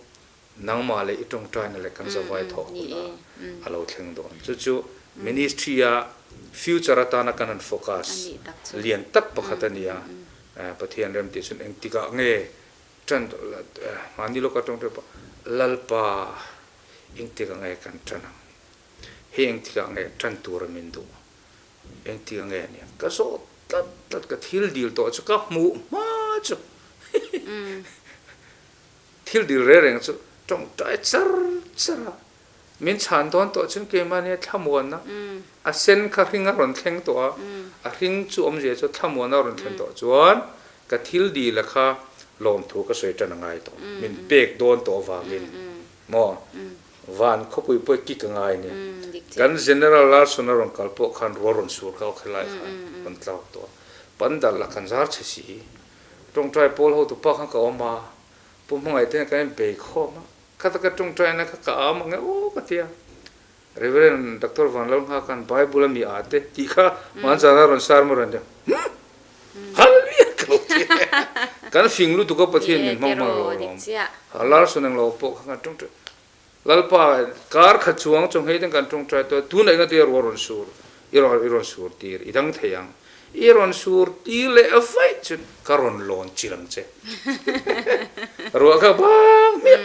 nangmah leh i tawngtaina leh kan zavai thawh hunah a lo thleng dawn. Chu chu ministry a future atana kan han focus lian tak pakhat a ni a, Pathian rem tih chuan engtikah nge tan mahni lawka tawngtai pawh Lalpa engtikah nge kan tan ang? Hei engtikah nge tan tura min duh? Engtikah nge nia? Ka zawh tlat tlat, ka thil dil tawh chu ka hmuh hma chu thil dil reng reng chu tawngtai char char a, min chhan dawn tawh chuan keimahnia thlamuanna a sen kha hring a rawn thleng tawh a, a hring chu awmzia chu thlamuanna a rawn thlen tawh chuan ka thil dil a kha lawmthu ka sawi tan a ngai tawh, min pek dawn tawh avangin maw? Van khawpui pawh i kik a ngai nia. Kan General Larson a rawn kal pawh khan rual rawn sur kha awk helai khan rawn tlak tawh a. Pandal a kan zar chhe si. Tawngtai pawl hotu pa khan ka awm a, Pu Hmangaih te kan inbei khawm a, khata ka tawngtaina kha ka am ang e aw ka ti a. Reverend Doctor Vanlalngha khan Bible a mi a te tih kha hmanzana rawn sar maw rawn ti a. Humm! Hallelujah ka lo ti a. Kan fing lutuk a Pathian min hmang hmang lo alawm. Larson englo pawh kha kan tawngtai. Lalpa, kar khat chuang chawnghei ten kan tawngtai tawh a, tunah engati a ruah rawn sur, i rawn i rawn sur tir, i dang thei ang. I rawn sur tir leh a vaih chu ka rawn lawn chil ang che. Ruah kha bang hmiah.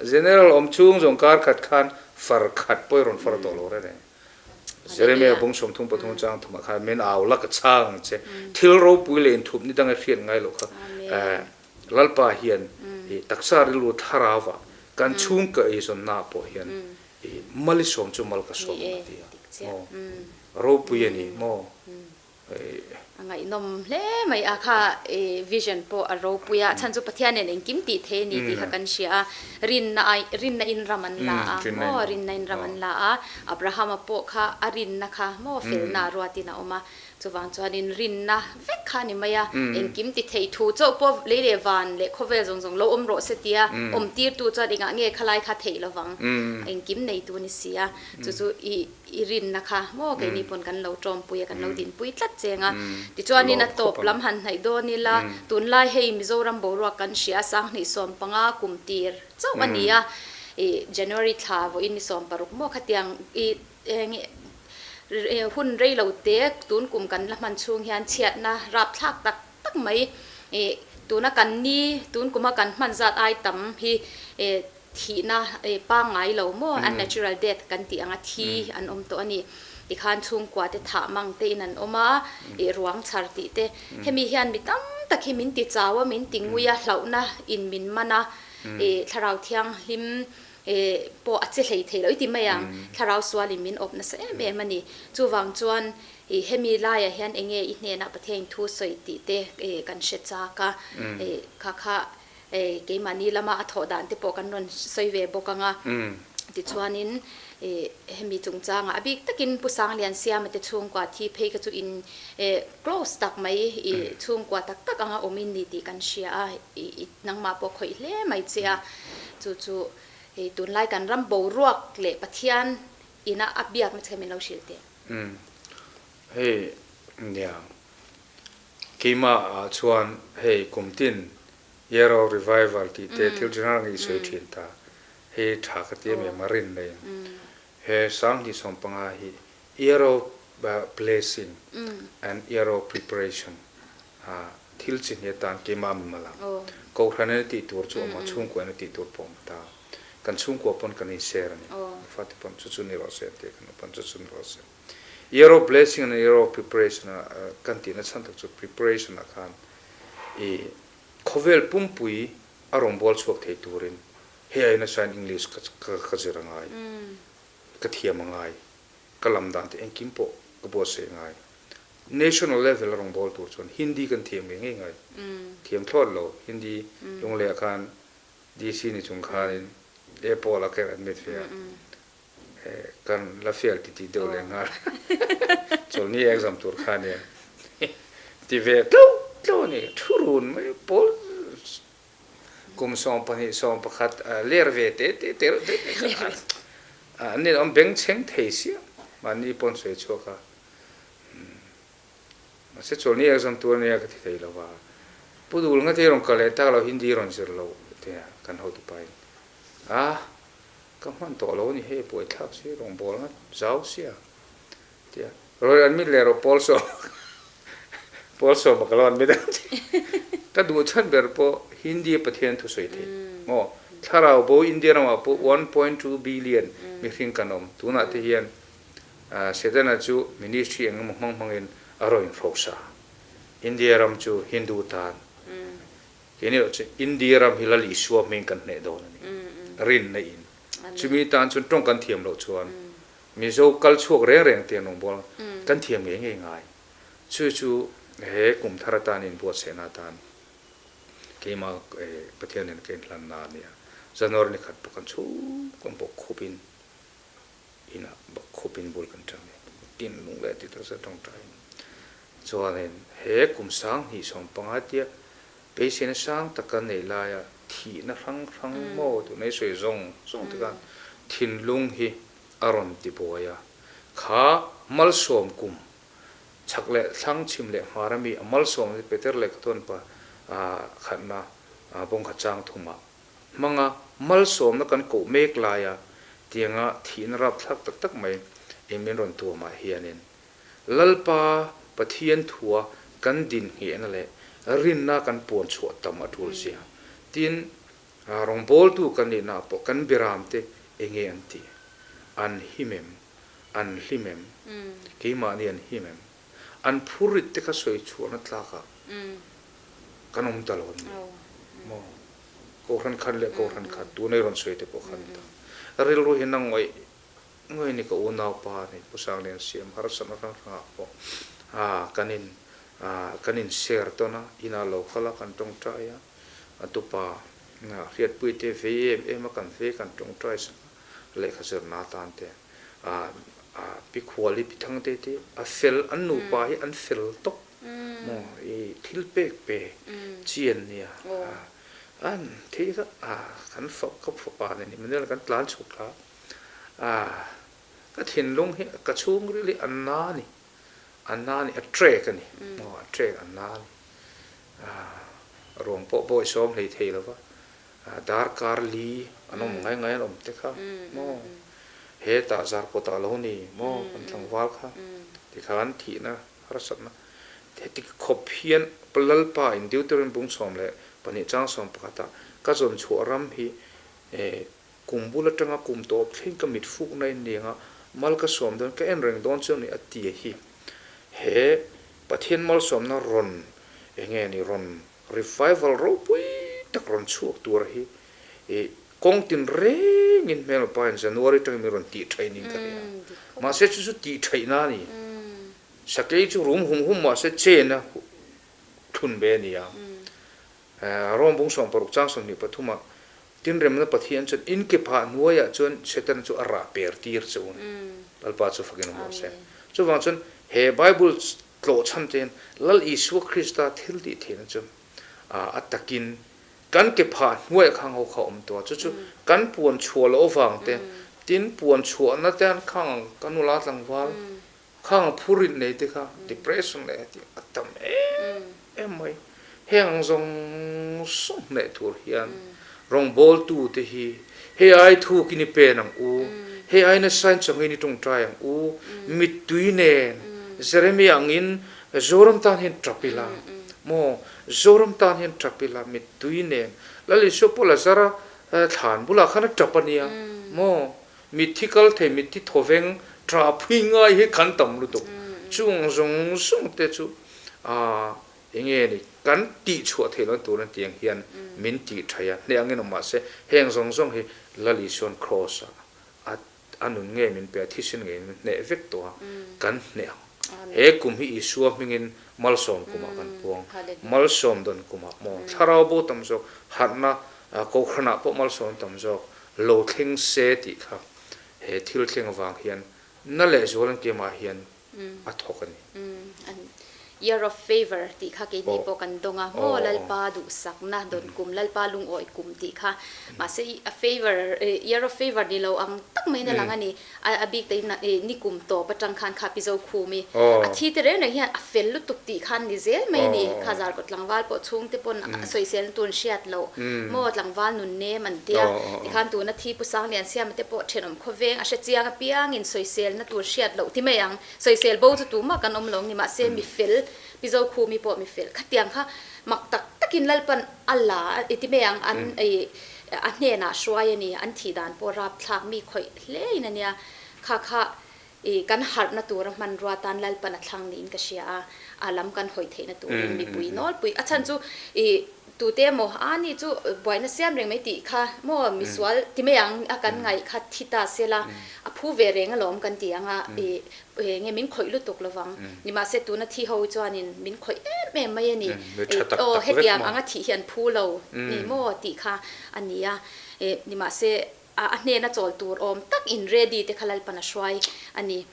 General awm chung zawng kar khat khan far khat pawh i rawn far tawh lo reng reng. Jeremia bung 33 chang thumah khan min au la ka chhang ang che. Thil ropui leh inthup ni dang i hriat ngai loh kha. Lalpa hian i taksa rilru thlarau ah kan chhungka eizawnna ah pawh hian i mal i sawm chu mal ka sawm ang a ti a maw? Ropui a ni maw? A ngaihnawm hle mai a kha i vision pawh a ropui a, chhan chu Pathian nen engkim tih thei a ni tih kha kan hria a, rinna ai rinna in ram an la a maw? Rinna in ram an la a, Abrahama pawh kha a rinna kha maw felna a ruatin a awm a, Chuvang chuanin rinna vek kha a ni mai a, engkim ti thei thu chauh pawh lei leh van leh khawvel zawng zawng lo awm rawh se tia awmtirtu chuan engah nge khalai kha theih lovang, engkim neitu ni si a, chu chu i i rinna kha maw keini pawn kan lo tawmpui a, kan lo dinpui tlat cheng a. Tichuanin a tawp lam han hnaih dawn ila, tunlai hei Mizoram boruak kan hria a, 2015 kum tir chauh a ni a, i January thla vawiin ni 16 maw khatiang i Eng hun rei lo te tun kum kan la hman chhung hian chhiatna rapthlak tak tak mai ih tuna kan ni tun kuma kan hman zat ai tam hi ih thihna ih pangngai lo maw unnatural death kan tih anga thi an awm tawh a ni. Tikhan chhungkua te thah mang te in an awm a ih ruang chhar tih te hemi hian mi tam tak hi min ti chau a min ti ngui a hlauhna in min man a ih thlarau thianghlim. pawh a che hlei thei lo i ti mai ang. Thlarau sualin min awp nasa em em a ni. Chuvang chuan i hemi laiah hian enge i hnenah Pathian thu sawi tih te kan hre chak a, kha kha keimahni lama a thawh dan te pawh kan rawn sawi ve bawk ang a. Tichuanin hemi chungchangah a bik takin Pu Sanglian Siama te chhungkua thi phei kha chu in close tak mai i chhungkua tak tak anga awm in ni tih kan hria a, i nangmah pawh khawih hle mai che a. Chu chu tunlai kan ram boruak leh Pathian ina a biakna che kha min lo hrilh teh. Umm hei nia keimah ah chuan hei kum tin year of revival tih te thil chi hrang hrang i sawi thin ta hei tha ka ti em em a rin nei he sanghnih 15 hi year of blessing and year of preparation thil chi hnih atan keimah mi mal ang kohhran in a tih tur chu awm a chhungkua in a tih tur pawh a awm ta. Kan chhungkua pawn kan in share a ni. Fate pawn chu chu ni rawh se tih kan pawn chu chu ni rawh se. Year of blessing and year of preparation a kan tihna chhan tak chu preparation ah khan i khawvel pumpui a rawn bual chhuak thei turin hei aiin a sain English ka ka zir a ngai, ka thiam a ngai, ka lam dan te engkim pawh ka buatsaih a ngai. National level a rawn bawl tur chuan Hindi kan thiam ngei ngei ngai. Thiam thlawt lo Hindi lungleh ah khan DC ni chung khanin Apple a kan admit ve a, kan la fail ti ti deuh leh nghal. Chawlhni exam tur kha nia ti ve tlo tlo a ni. Thu run mai pawl kum 12 11 ler ve te te te reuh te te kha an ni awm bengchheng thei sia mahni pawn sawi chhuak a. Mahse chawlhni exam tur ania ka ti thei lo va, Pu Dul nga te rawn kal leh tak lo Hindi rawn zir lo tia kan hotu pa in a ka hman tawh lo a ni hei buaithlak si rawngbâwl nga zau sia tia rawn admit leh rawh pawl sawm pawl sawm a ka lo admit ang che ka duh chhan ber pawh Hindi a Pathian thu sawi thei maw thlarau bo India ramah pawh 1.2 billion mihring kan awm tunah te hian Setana chu ministry eng emaw hmang hmangin a rawn inhrosa. India ram chu Hindu tan. Keini erawh chu India ram hi Lal Isua hming kan hneh dawn a ni. Rinna in. Chumi tan chuan tawng kan thiam loh chuan Mizo kal chhuak reng reng te an awm bawk a, kan thiam ngei ngei ngai. Chu chu he kum thar atan inbuatsaihna atan keimah Pathianin ka inhlanna a ni a. January ni khat pawh kan chhung kan bawk khupin inah bawk khupin bul kan ṭang i tin lung leh ti tak zet ṭawngṭaiin chuanin he kum 2015 tia beiseina sang tak kan neih laia thihna hrang hrang maw tuna i sawi zawng zawng te khan thinlung hi a rawn ti buai a, kha malsawm kum chhak leh thlang chhim leh hmar ami a malsawm hi Peter leh Kathawn pa khatna bawngkhat chang thumah hmanga malsawmna kan koh mek laia tianga thihna rapthlak tak tak mai in min rawn tuamah hianin Lalpa Pathian thua kan din nghehna leh rinna kan puan chhuah tam a tul zia. Tin, rawngbawltu kan nihnaah pawh kan biramte enge an ti? An him em? An hlim em? Keimahni an him em? An phurrit te kha sawi chhuahna tlakah kan awm ta lo an ni maw? Kohhran khat leh kohhran khat tuna i rawn sawi te pawh khan ta. Rilru hi na ngawih ngawih a ni ka unaupa a ni Pu Sanglian Siam harsatna hrang hrangah pawh kan in kan in share tawn a, inah lo kal a kan tawngtai a, a tupa hriatpui te vei em em a kan vei kan tawngtai sak a lehkha zirna atan te pi khual hi pi thangte te a fel an nupa hi an fel tawp. Maw i thil pek pe chi an nia an thei kha kan fak ka fapa nen Emmanuel kan tlan chhuk thla a ka thinlung hi ka chhungril hi a na a ni a na a ni a trek a ni maw a trek a na a ni ruang pawh bawi sawm hlei thei lo va darkar li an awm ngai ngai an awm te kha maw hetah zarkawtah a lo ni maw kan tlangval kha tikhan thihna Harsatna heti khawp hian Lalpa in Deuteronomy bung 12 chang 11 ah ka zawn chhuah ram hi kum bul atanga kum tawp thleng ka mit fukna in ni anga mal ka sawm dawn ka en reng dawn chu ni a ti hi he Pathian malsawmna rawn enge ni rawn revival ropui tak rawn chhuak tur hi kawng tin reng. thlengin hmel pa in January atangin min rawn tih thaih niin ka hria. Mahse chu chu tih thaihna a ni. Sakei chu rum hum hum mahse chen a thlun ve a ni a. Rom bung 16 chang 23 ah Tinremna Pathian chuan in ke phah hnuaiah chuan Setana chu a rah per tir che u a ni. Lalpa chu fakin awm rawh se. Chuvang chuan he Bible tlawh chhan te hian Lal Isua Krista thil tih theihna chu a takin kan ke phah hnuaiah khang ho kha a awm tawh a. Chu chu kan puan chhuah loh avang te, tin puan chhuahna te an khang ang ka nula tlangval khang ang phurit nei te kha depression leh heti a tam em em mai. Heng ang zawng zawng hneh tur hian rawngbawltu te hi hei ai thukin i pen ang u, hei ai nasa in chawngin i tawngtai ang u, mittui nen Jeremia angin Zoram tan hian tap ila maw, Zoram tan hian tap ila mittui nen Lal Isua pawh Lazara thlan bulah khan a tap a nia maw, mitthi kal thei mitthi thawveng tah phui ngai hi kan tam lutuk, chung zawng zawng te chu aah Enge ni kan tih chhuah theih loh tur an tih ang hian min tih thaih a, hneh angin awm mahse heng zawng zawng hi Lal Isua'n Kraws ah a nun nge min pe a, thisen ngei min hneh vek tawh a, kan hneh ang. He kum hi Isua hmingin malsawm kumah kan puang, malsawm dawn kumah maw thlarau bo tam zawk harhna kohhranah pawh malsawm tam zawk lo thleng se tih kha he thil thleng avang hian na lehzual an keimah hian a thawk a ni. Year of Favour tih kha keini pawh kan dawng a, maw Lalpa duhsakna dawn kum, Lalpa lungawi kum tih kha. Mahse a favour, Year of Favour ni lo ang tak maiin a lang a ni. A bik takin ni kum tawp atang khan kha Pi Zokhumi a thi te reng reng hian a fel lutuk tih khan ni zel mai a ni. Kha Zarkawt tlangval pawh chhungte pawn a sawiselna tur an hriat loh, maw tlangval nun nem an tia. Tikhan tuna thi Pu Sanglian Siama te pawh thenawm Khawveng a hre chiang apiangin sawiselna tur hriat loh ti mai ang. Sawisel bo chu tumah kan awm lo ni mahse mi fel, Pi Zokhumi pawh mi fel khatiang kha mak tak takin Lalpan a la i ti mai ang an i a hnenah hruai a ni, an thih dan pawh rapthlak mi khawih hle in a nia. Kha kha i kan harhna tura hmanrua tan Lalpan a thlang niin ka hria a, a lam kan hawi theihna turin mipui nawlpui a chhan chu i Tute emaw a ni chu buaina siam reng mai tih kha maw misual ti mai ang a kan ngaih kha thi ta se la a phu ve reng alawm kan ti ang a i nge min khawih lutuk lovang nimahse tuna thi ho chuanin min khawih em em mai a ni aw hetiang anga thih hi an phu lo ni maw tih kha a ni a nimahse A hnena chawl tur awm tak in ready te kha Lalpan a hruai a ni.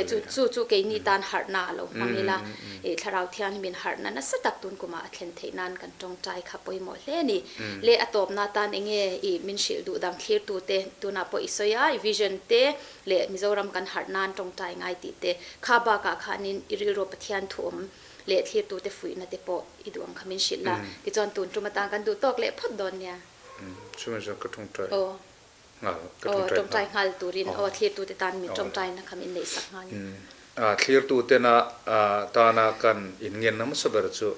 Chu chu chu keini tan harhna a lo hmang ila, Thlarau Thianghlim harhna nasa tak tun kumah a thlen theih nan kan tawngtai kha pawimawh hle a ni. Le a tawpna tan enge i min hrilh duh dang thlirtu te tunah pawh i sawi a, i vision te leh Mizoram kan harh nan tawngtai ngai tih te kha bakah khanin i rilru Pathian thu awm leh thlirtu te fuihna te pawh i duh ang kha min hrilh la. Tichuan tun tum atan kan duh tawk leh phawt dawn nia. Chumi chuan ka tawngtai nghal, ka tawngtai nghal. Tawngtai nghal turin aw thlirtute tan min tawngtaina kha min neihsak nghal. Thlirtutena tana kan inngenna hmasa ber chu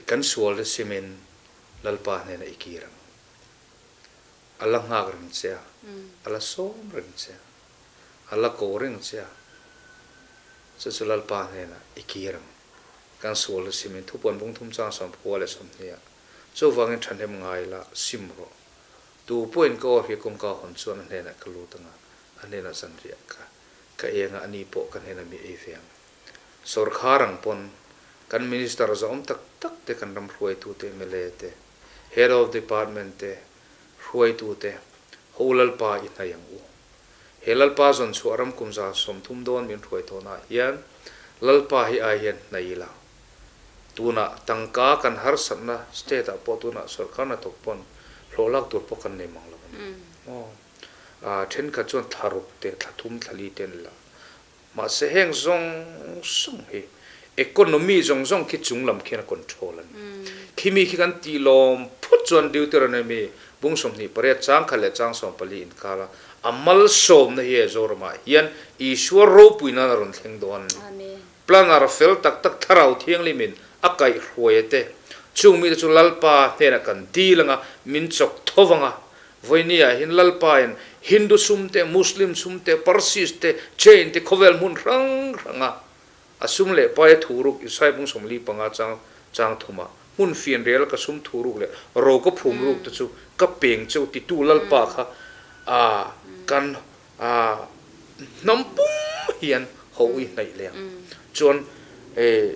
kan sual te simin Lalpa hnenah i kir ang. A la nghak reng che a, a la sawm reng che a, a la ko reng che a, chu chu Lalpa hnenah i kir ang. Kan sual te simin thupuan bungthum chang 90 leh 20 ah Chuvangin thahnem ngai la, sim rawh. Tu pawhin ka aw hi kawngka hawn chuan a hnenah ka lut ang a, a hnenah zanriah ka ka eng a, ani pawh ka hnenah mi ei ve ang. Sawrkhar ang pawn kan Minister zawm tak tak te, kan ram hruaitute, mla te, Head of Department te, hruaitute, ho Lalpa i hnaih ang u. He Lalpa zawn chhuah ram kum 30 dawn min hruai tawhnaah hian Lalpa hi ai hian hnaih ila. Tunah tangka kan harsatna state ah pawh tunah sorkar hnathawk pawn hlawh lak tur pawh kan nei mang lo a ni. Aw. Ah thenkhat chuan thla ruk te, thla thum, thla li te an la. Mahse heng zawng zawng hi economy zawng zawng khi chung lam khian a control a ni. Khimi khi kan tih lawm phut chuan Deuteronomy bung 28 chang khat leh chang 14 inkar a, a malsawmna hi he Zoramah hian Isua ropui nan a rawn thleng dawn a ni. Planner fel tak tak Thlarau Thianghlimin a kaihhruai a te. Chung mite chu Lalpa hnenah kan dil anga min chawk tho vang a. Vawinia hian Lalpa in Hindu sum te, Muslim sum te, Parsis te, Jain te khawvel hmun hrang hranga a sum leh pai a thuruk Isai bung 45 chang chang thuma hmun fianrial ka sum thuruk leh ro ka phum ruk te chu ka peng cheu titu Lalpa kha. A kan a hnam pum hian ho i hnaih leh ang. Chuan e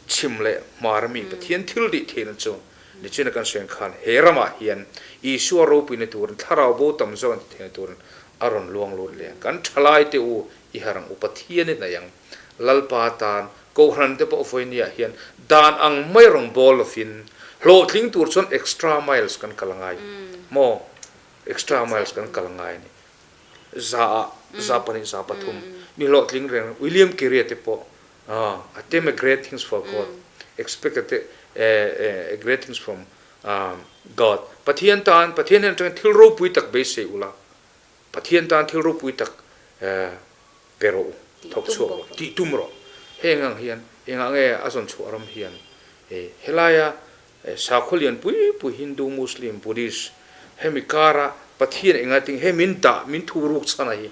chhim leh hmar ami Pathian thil dih theihna chu nichina kan sawi ang khan he ramah hian Isua ropuina turin thlarau bo tam zawk an ti theihna turin a rawn luang lut leh ang. Kan thalai te u i harh ang u Pathian i hnaih ang. Lalpa tan Kohhran te pawh vawinia hian dan ang mai rawn bawl lovin hlawhtling tur chuan extra miles kan kal angai maw? Extra miles kan kal angai a ni. Za ah za pahnih za pathum mi hlawhtling reng William Carey te pawh attempt a great things for God expect a great things from God Pathian tan Pathian hian atangin thil ropui tak beisei ula Pathian tan thil ropui tak pe rawh u, thawk chhuak rawh, tih tum rawh. Heng ang hian engah nge a zawn chhuah ram hian helaia sakhaw lian pui pui Hindu, Muslim, Buddhist hemi kara Pathian enga ting he min dah min thu ruk chhan a hi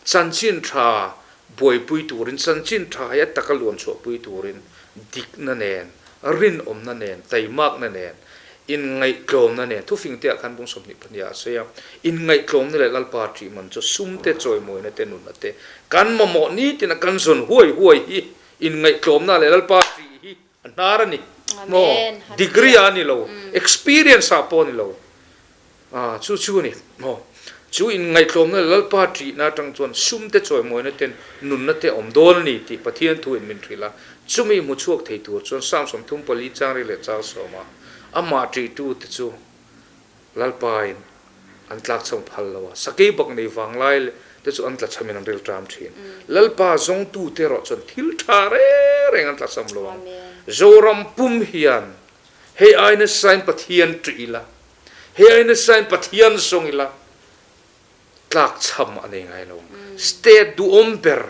chanchin tha buaipui turin chanchin tha hi a taka luan chhuah pui turin dikna nen rinawmna nen taimakna nen Inngaihtlawmna nen, thufing te ah khan bung 22 ah a sawi a, inngaihtlawmna leh Lalpa ṭih man chu sum te, chawimawina te, nunna te kan mamawh nitin a kan zawn huai huai hi inngaihtlawmna leh Lalpa ṭih hi a hnar a ni maw? Degree ah a ni lo, experience ah pawh a ni lo, chu chu a ni maw? Chu inngaihtlawmna leh Lalpa ṭihna aṭang chuan sum te, chawimawina te, nunna te a awm dawn a ni tih Pathian thu in min hrilh a, chumi hmu chhuak thei tur chuan Psalm 34 changri leh chang sawma amah ṭihtute chu Lalpain an tlakchham phal lo a, sakei bak nei vanglai te chu an tlachhamin an rilṭam ṭhin. Lalpa zawngtute erawh chuan thil ṭha reng reng an tlachham lo ang. Zoram pum hian hei ai nasain Pathian ṭih ila, hei ai nasain Pathian zawng ila, tlakchham a nei ngai lo. State duhawm ber,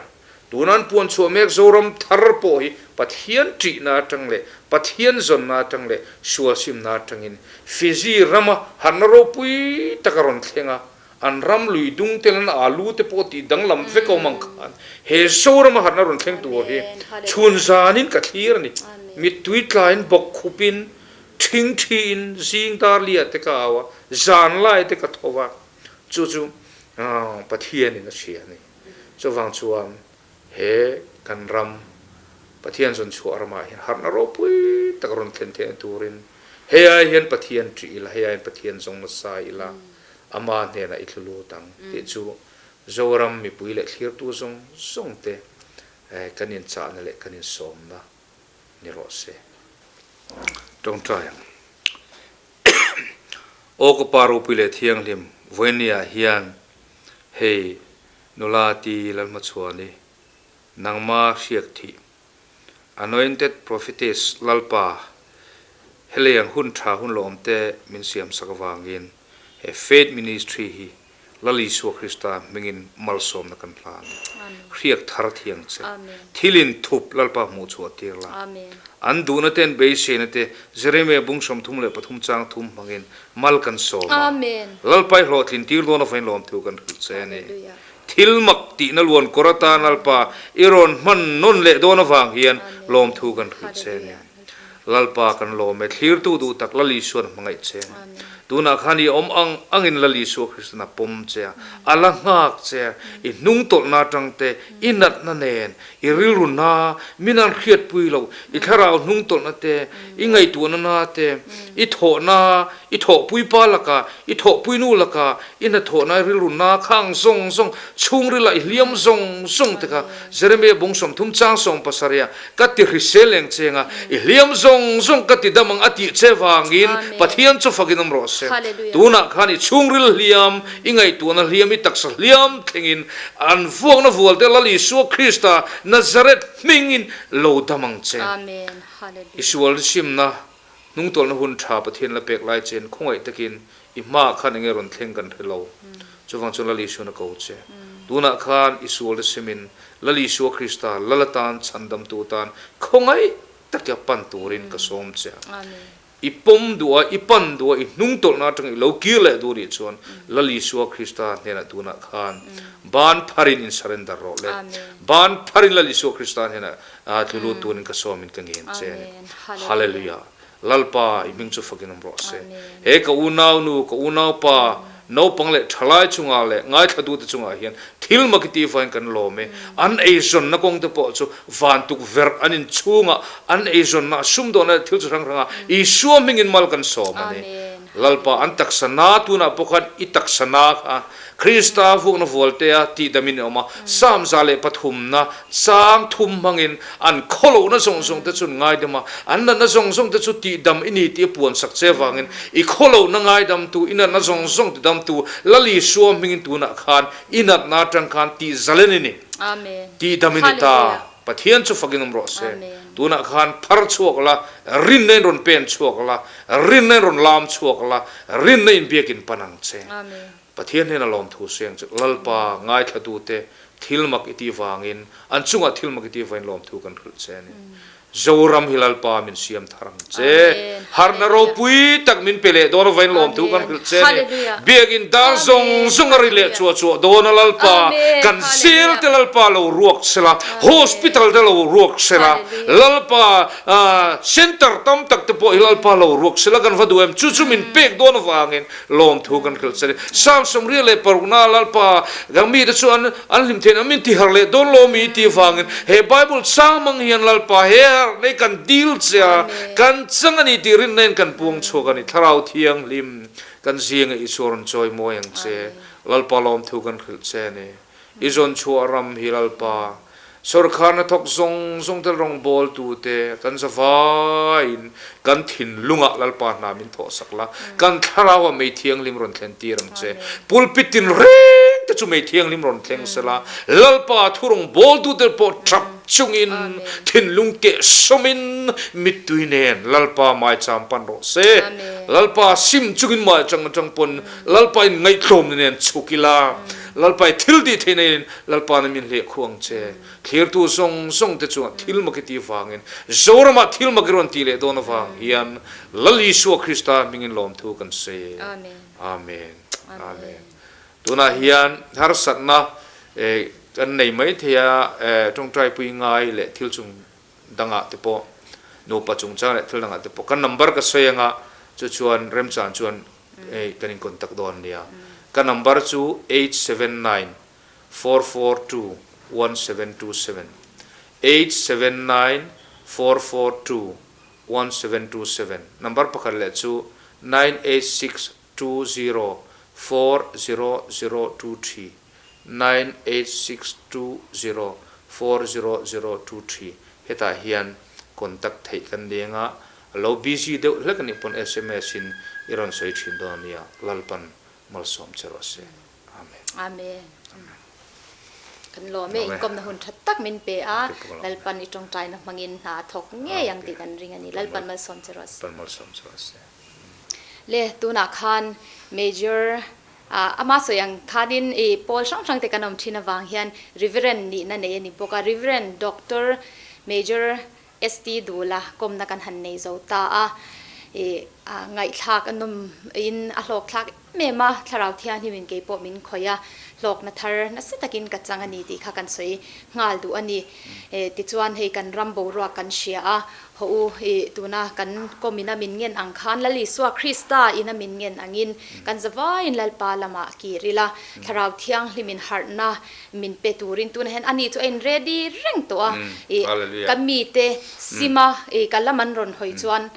tuna an puan chhuah mek Zoram thar pawh hi Pathian ṭihna aṭang leh Pathian zawnna aṭang leh sualsimna aṭangin Fiji rama harhna ropui tak a rawn thleng a, an ram lui dung tel an alu te pawh tih danglam vek a awm ang khan he Zorama harhna rawn thleng tur hi chhun zanin ka thlir a ni. Mittui tlaiin bawk khupin ṭhingṭhiin zing dar lia te ka au a, zan lai te ka tho va. Chu chu Pathianin a hria a ni. Chuvang chuan he kan ram, Pathian zawn chhuah ramah hian harhna ropui tak rawn thlen theihna turin hei ai hian Pathian ṭih ila, hei ai hian Pathian zawng nasa ila, Ama hnenah i tlu lut ang tih chu Zoram mipui leh thlirtu zawng zawng te kan inchahna leh kan insawmna ni rawh se. Tawngtai ang. Aw ka pa ropui leh thianghlim, vawinia hian hei nula ti Lalhmachhuani, nangma hriak thih, Anointed Prophetess Lalpa, helei ang hun tha hun lawm te min siam sak avangin he Faith Ministry hi Lal Isua Krista hmingin malsawmna kan hlan a, hriak thar thiang che. Thil in thup Lalpa hmuh chhuah tir la. An duhna te an beiseina te Jeremia bung 33 chang thum hmangin mal kan sawm a. Lalpa i hlawhtlin tir dawn avangin lawmthu kan hrilh che a ni. Thil mak tihna luan kawr atan Lalpa i rawn hman nawn leh dawn avang hian lawmthu kan hrilh che a ni. Lalpa kan lawm e, thlirtu duh tak Lal Isuan a hmangaih che. Tunah khan i awm ang angin Lal Isua Kristan a pawm che a, a la nghak che a, i hnung tawlhna atang te, i natna nen, i rilru na, min an hriatpui loh, i thlarau hnung tawlhna te, i ngaihtuahna na te, i thawhna, i thawhpui pa lakah, i thawhpui nu lakah, i hnathawhna, i rilru na khang zawng zawng, chhungrila i hliam zawng zawng te kha Jeremiah bung 30 chang 17 ah Ka ti hrisel eng cheng a, i hliam zawng zawng ka ti dam ang a tih che vangin Pathian chu fakin awm rawh se. Tunah khan i chhungril hliam, i ngaihtuahna hliam, i taksa hliam thlengin an vuakna vualte Lal Isua Krista Nazareth hmingin lo dam ang che. I sual simna hnungtawlhna hun tha Pathian la pek lai chen khawngaih takin i hmaah khan enge rawn thleng kan hre lo. Chuvang chuan Lal Isuan a ko che. Tunah khan i sualte simin Lal Isua Krista Lal atan chhandamtu atan khawngaih taka pan turin ka sawm che a. I pawm duh a, i pan duh a, i hnungtawlhna atanga i lo kir leh duh nih chuan Lal Isua Krista hnenah tunah khan ban pharin in surrender rawh le. Ban pharin Lal Isua Krista hnenah tlu lut turin ka sawmin ka ngen che a ni. Hallelujah. Lalpa, i hming chu fakin awm rawh se. He ka unau nu, ka unau pa, Naupang leh thalai chungah leh ngaithlatute chungah hian thil mak i tih vain kan lawm e. An eizawnna kawngte pawh chu van tukverh an inchhungah an eizawnna sumdawnna leh thil chi hrang hrangah Isua hmingin mal kan sawm a ni. Lalpa, an taksa na tunah pawh khan i taksa na kha Krista vuakna vualtea tihdamin i awm a, Psalm 103na chang thum hmangin an khawlohna zawng zawng te chu an ngaidam a, an natna zawng zawng te chu tihdam i ni tih a puansak che avangin i khawlohna ngaidamtu, i natna zawng zawng tidamtu Lal Isua hmingin tunah khan i natna atang khan tihzalen i ni, tihdam i ni ta. Pathian chu fakin awm rawh se. Tunah khan phar chhuak la, rinna in rawn pen chhuak la, rinna in rawn lam chhuak la, rinna in biakin pan ang che. Pathian hnena lawmthu seng chu Lalpa ngaithlatute thil mak i tih vangin, an chungah thil mak i tih vangin lawmthu kan hrilh che a ni. Zoram hi Lalpa min siam thar ang che. Harhna ropui tak min pe leh dawn avain lawmthu kan hrilh che a ni. Biakin dar zawng zawng a ri leh chuah chuah dawn a Lalpa, kan zel te Lalpa lo ruak sela, hospital te lo ruak sela, Lalpa center tam tak te pawh hi Lalpa lo ruak sela kan va duh em? Chu chu min pek dawn avangin Lawmthu kan hrilh che ni. Psalm 96 na Lalpa dang mite chu an an hlim theih nan min tihar leh dawn lo mi tih vangin he Bible chang mang hian Lalpa he harh nei kan dil che a, kan chang a ni tih rinna in kan puang chhuak a ni. Thlarau Thianghlim kan zinga Isua rawn chawi mawi ang che. Lalpa lawmthu kan hrilh che a ni. I zawn chhuah ram hi Lalpa, sawrkharna thawk zawng zawng te rawngbawltu te kan zavaiin kan thinlungah Lalpa hna min thawhsak la, kan thlarauah mei thianghlim rawn thlen tir ang che. Pulpit tin reng te chu mei thianghlim rawn thleng sela, Lalpa thu rawngbawltu te pawh tap chungin thinlung keh sawmin mittui nen Lalpa maicham pan rawh se. Lalpa sim chungin maichang atang pawn Lalpa in ngaihtlawmna nen chhuk ila, Lalpa i thil tih theihna in Lalpa na min hleh khuh ang che. Thlirtu zawng zawng te chuan thil mak i tih vangin, Zoramah thil mak i rawn tih leh dawn avang hian Lal Isua Krista hmingin lawmthu kan sawi e. Amen. Amen. Tunah hian harsatna kan nei mai thei a, tawngtaipui ngai leh thil chung dangah te pawh, nupa chungchang leh thil dangah te pawh kan number ka sawi anga chu chuan remchang chuan hei kan in contact dawn a nia. Ka number chu 879442 1727 879442 1727 Number pakhat leh chu 98620 40023 98620 40023 Hetah hian contact theih kan ni anga A lo busy deuh hlek anih pawn sms in i rawn sawi thin dawn ania, Lalpan malsawm che rawh se. Amen. Amen. Kan lawm e, inkawmna hun tha tak min pe a, Lalpan i tawngtaina hmangin hna a thawk ngei ang tih kan ring a ni, Lalpan malsawm che rawh se. Lalpan malsawm che rawh se. Le tunah khan Major ama sawi ang khanin i pawl hrang hrang te kan awm thin avang hian Reverend nihna nei a ni bawk a, Reverend Doctor Major ST Dula kawmna kan han nei zo ta a, i ngaihthlak a nawm in a hlawkthlak em em a, Thlarau Thianghlim in keipawh min khawih a, hlawkna thar nasa takin ka chang a ni tih kha kan sawi nghal duh a ni. Tichuan hei kan ram boruak kan hria a, haw u i tuna kan kawm ina min ngen ang khan Lal Isua Krista ina min ngen angin kan zavaiin Lalpa lamah kir ila, Thlarau Thianghlim in harhna Min pe turin tunah hian ani chu a in ready reng tawh a, ih ka mite sima ih ka lam an rawn hawi chuan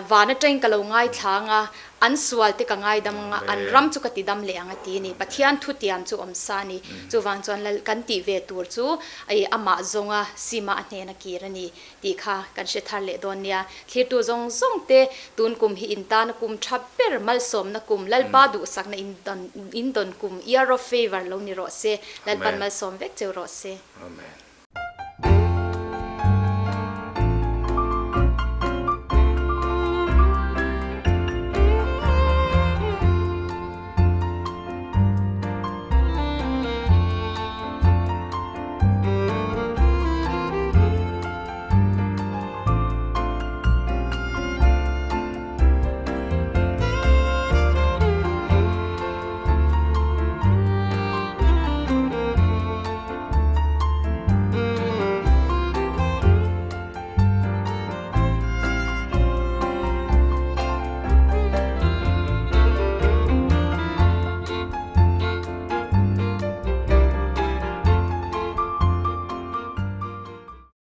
van atangin ka lo ngaithla ang a, an sual te ka ngaidam ang a, an ram chu ka ti dam leh ang a ti a ni. Pathian thutiam chu awm sa a ni. Chuvang chuan lal kan tih ve tur chu ih amah zawnga sima a hnena kir a ni. Tih kha kan hre thar leh dawn nia. Thlirtu zawng zawng te tun kum hi in tana kum tha ber malsawmna kum, Lalpa duhsakna in dawn in dawn kum, year of favour lo ni rawh se. Lalpan malsawm vek cheu rawh se. Amen.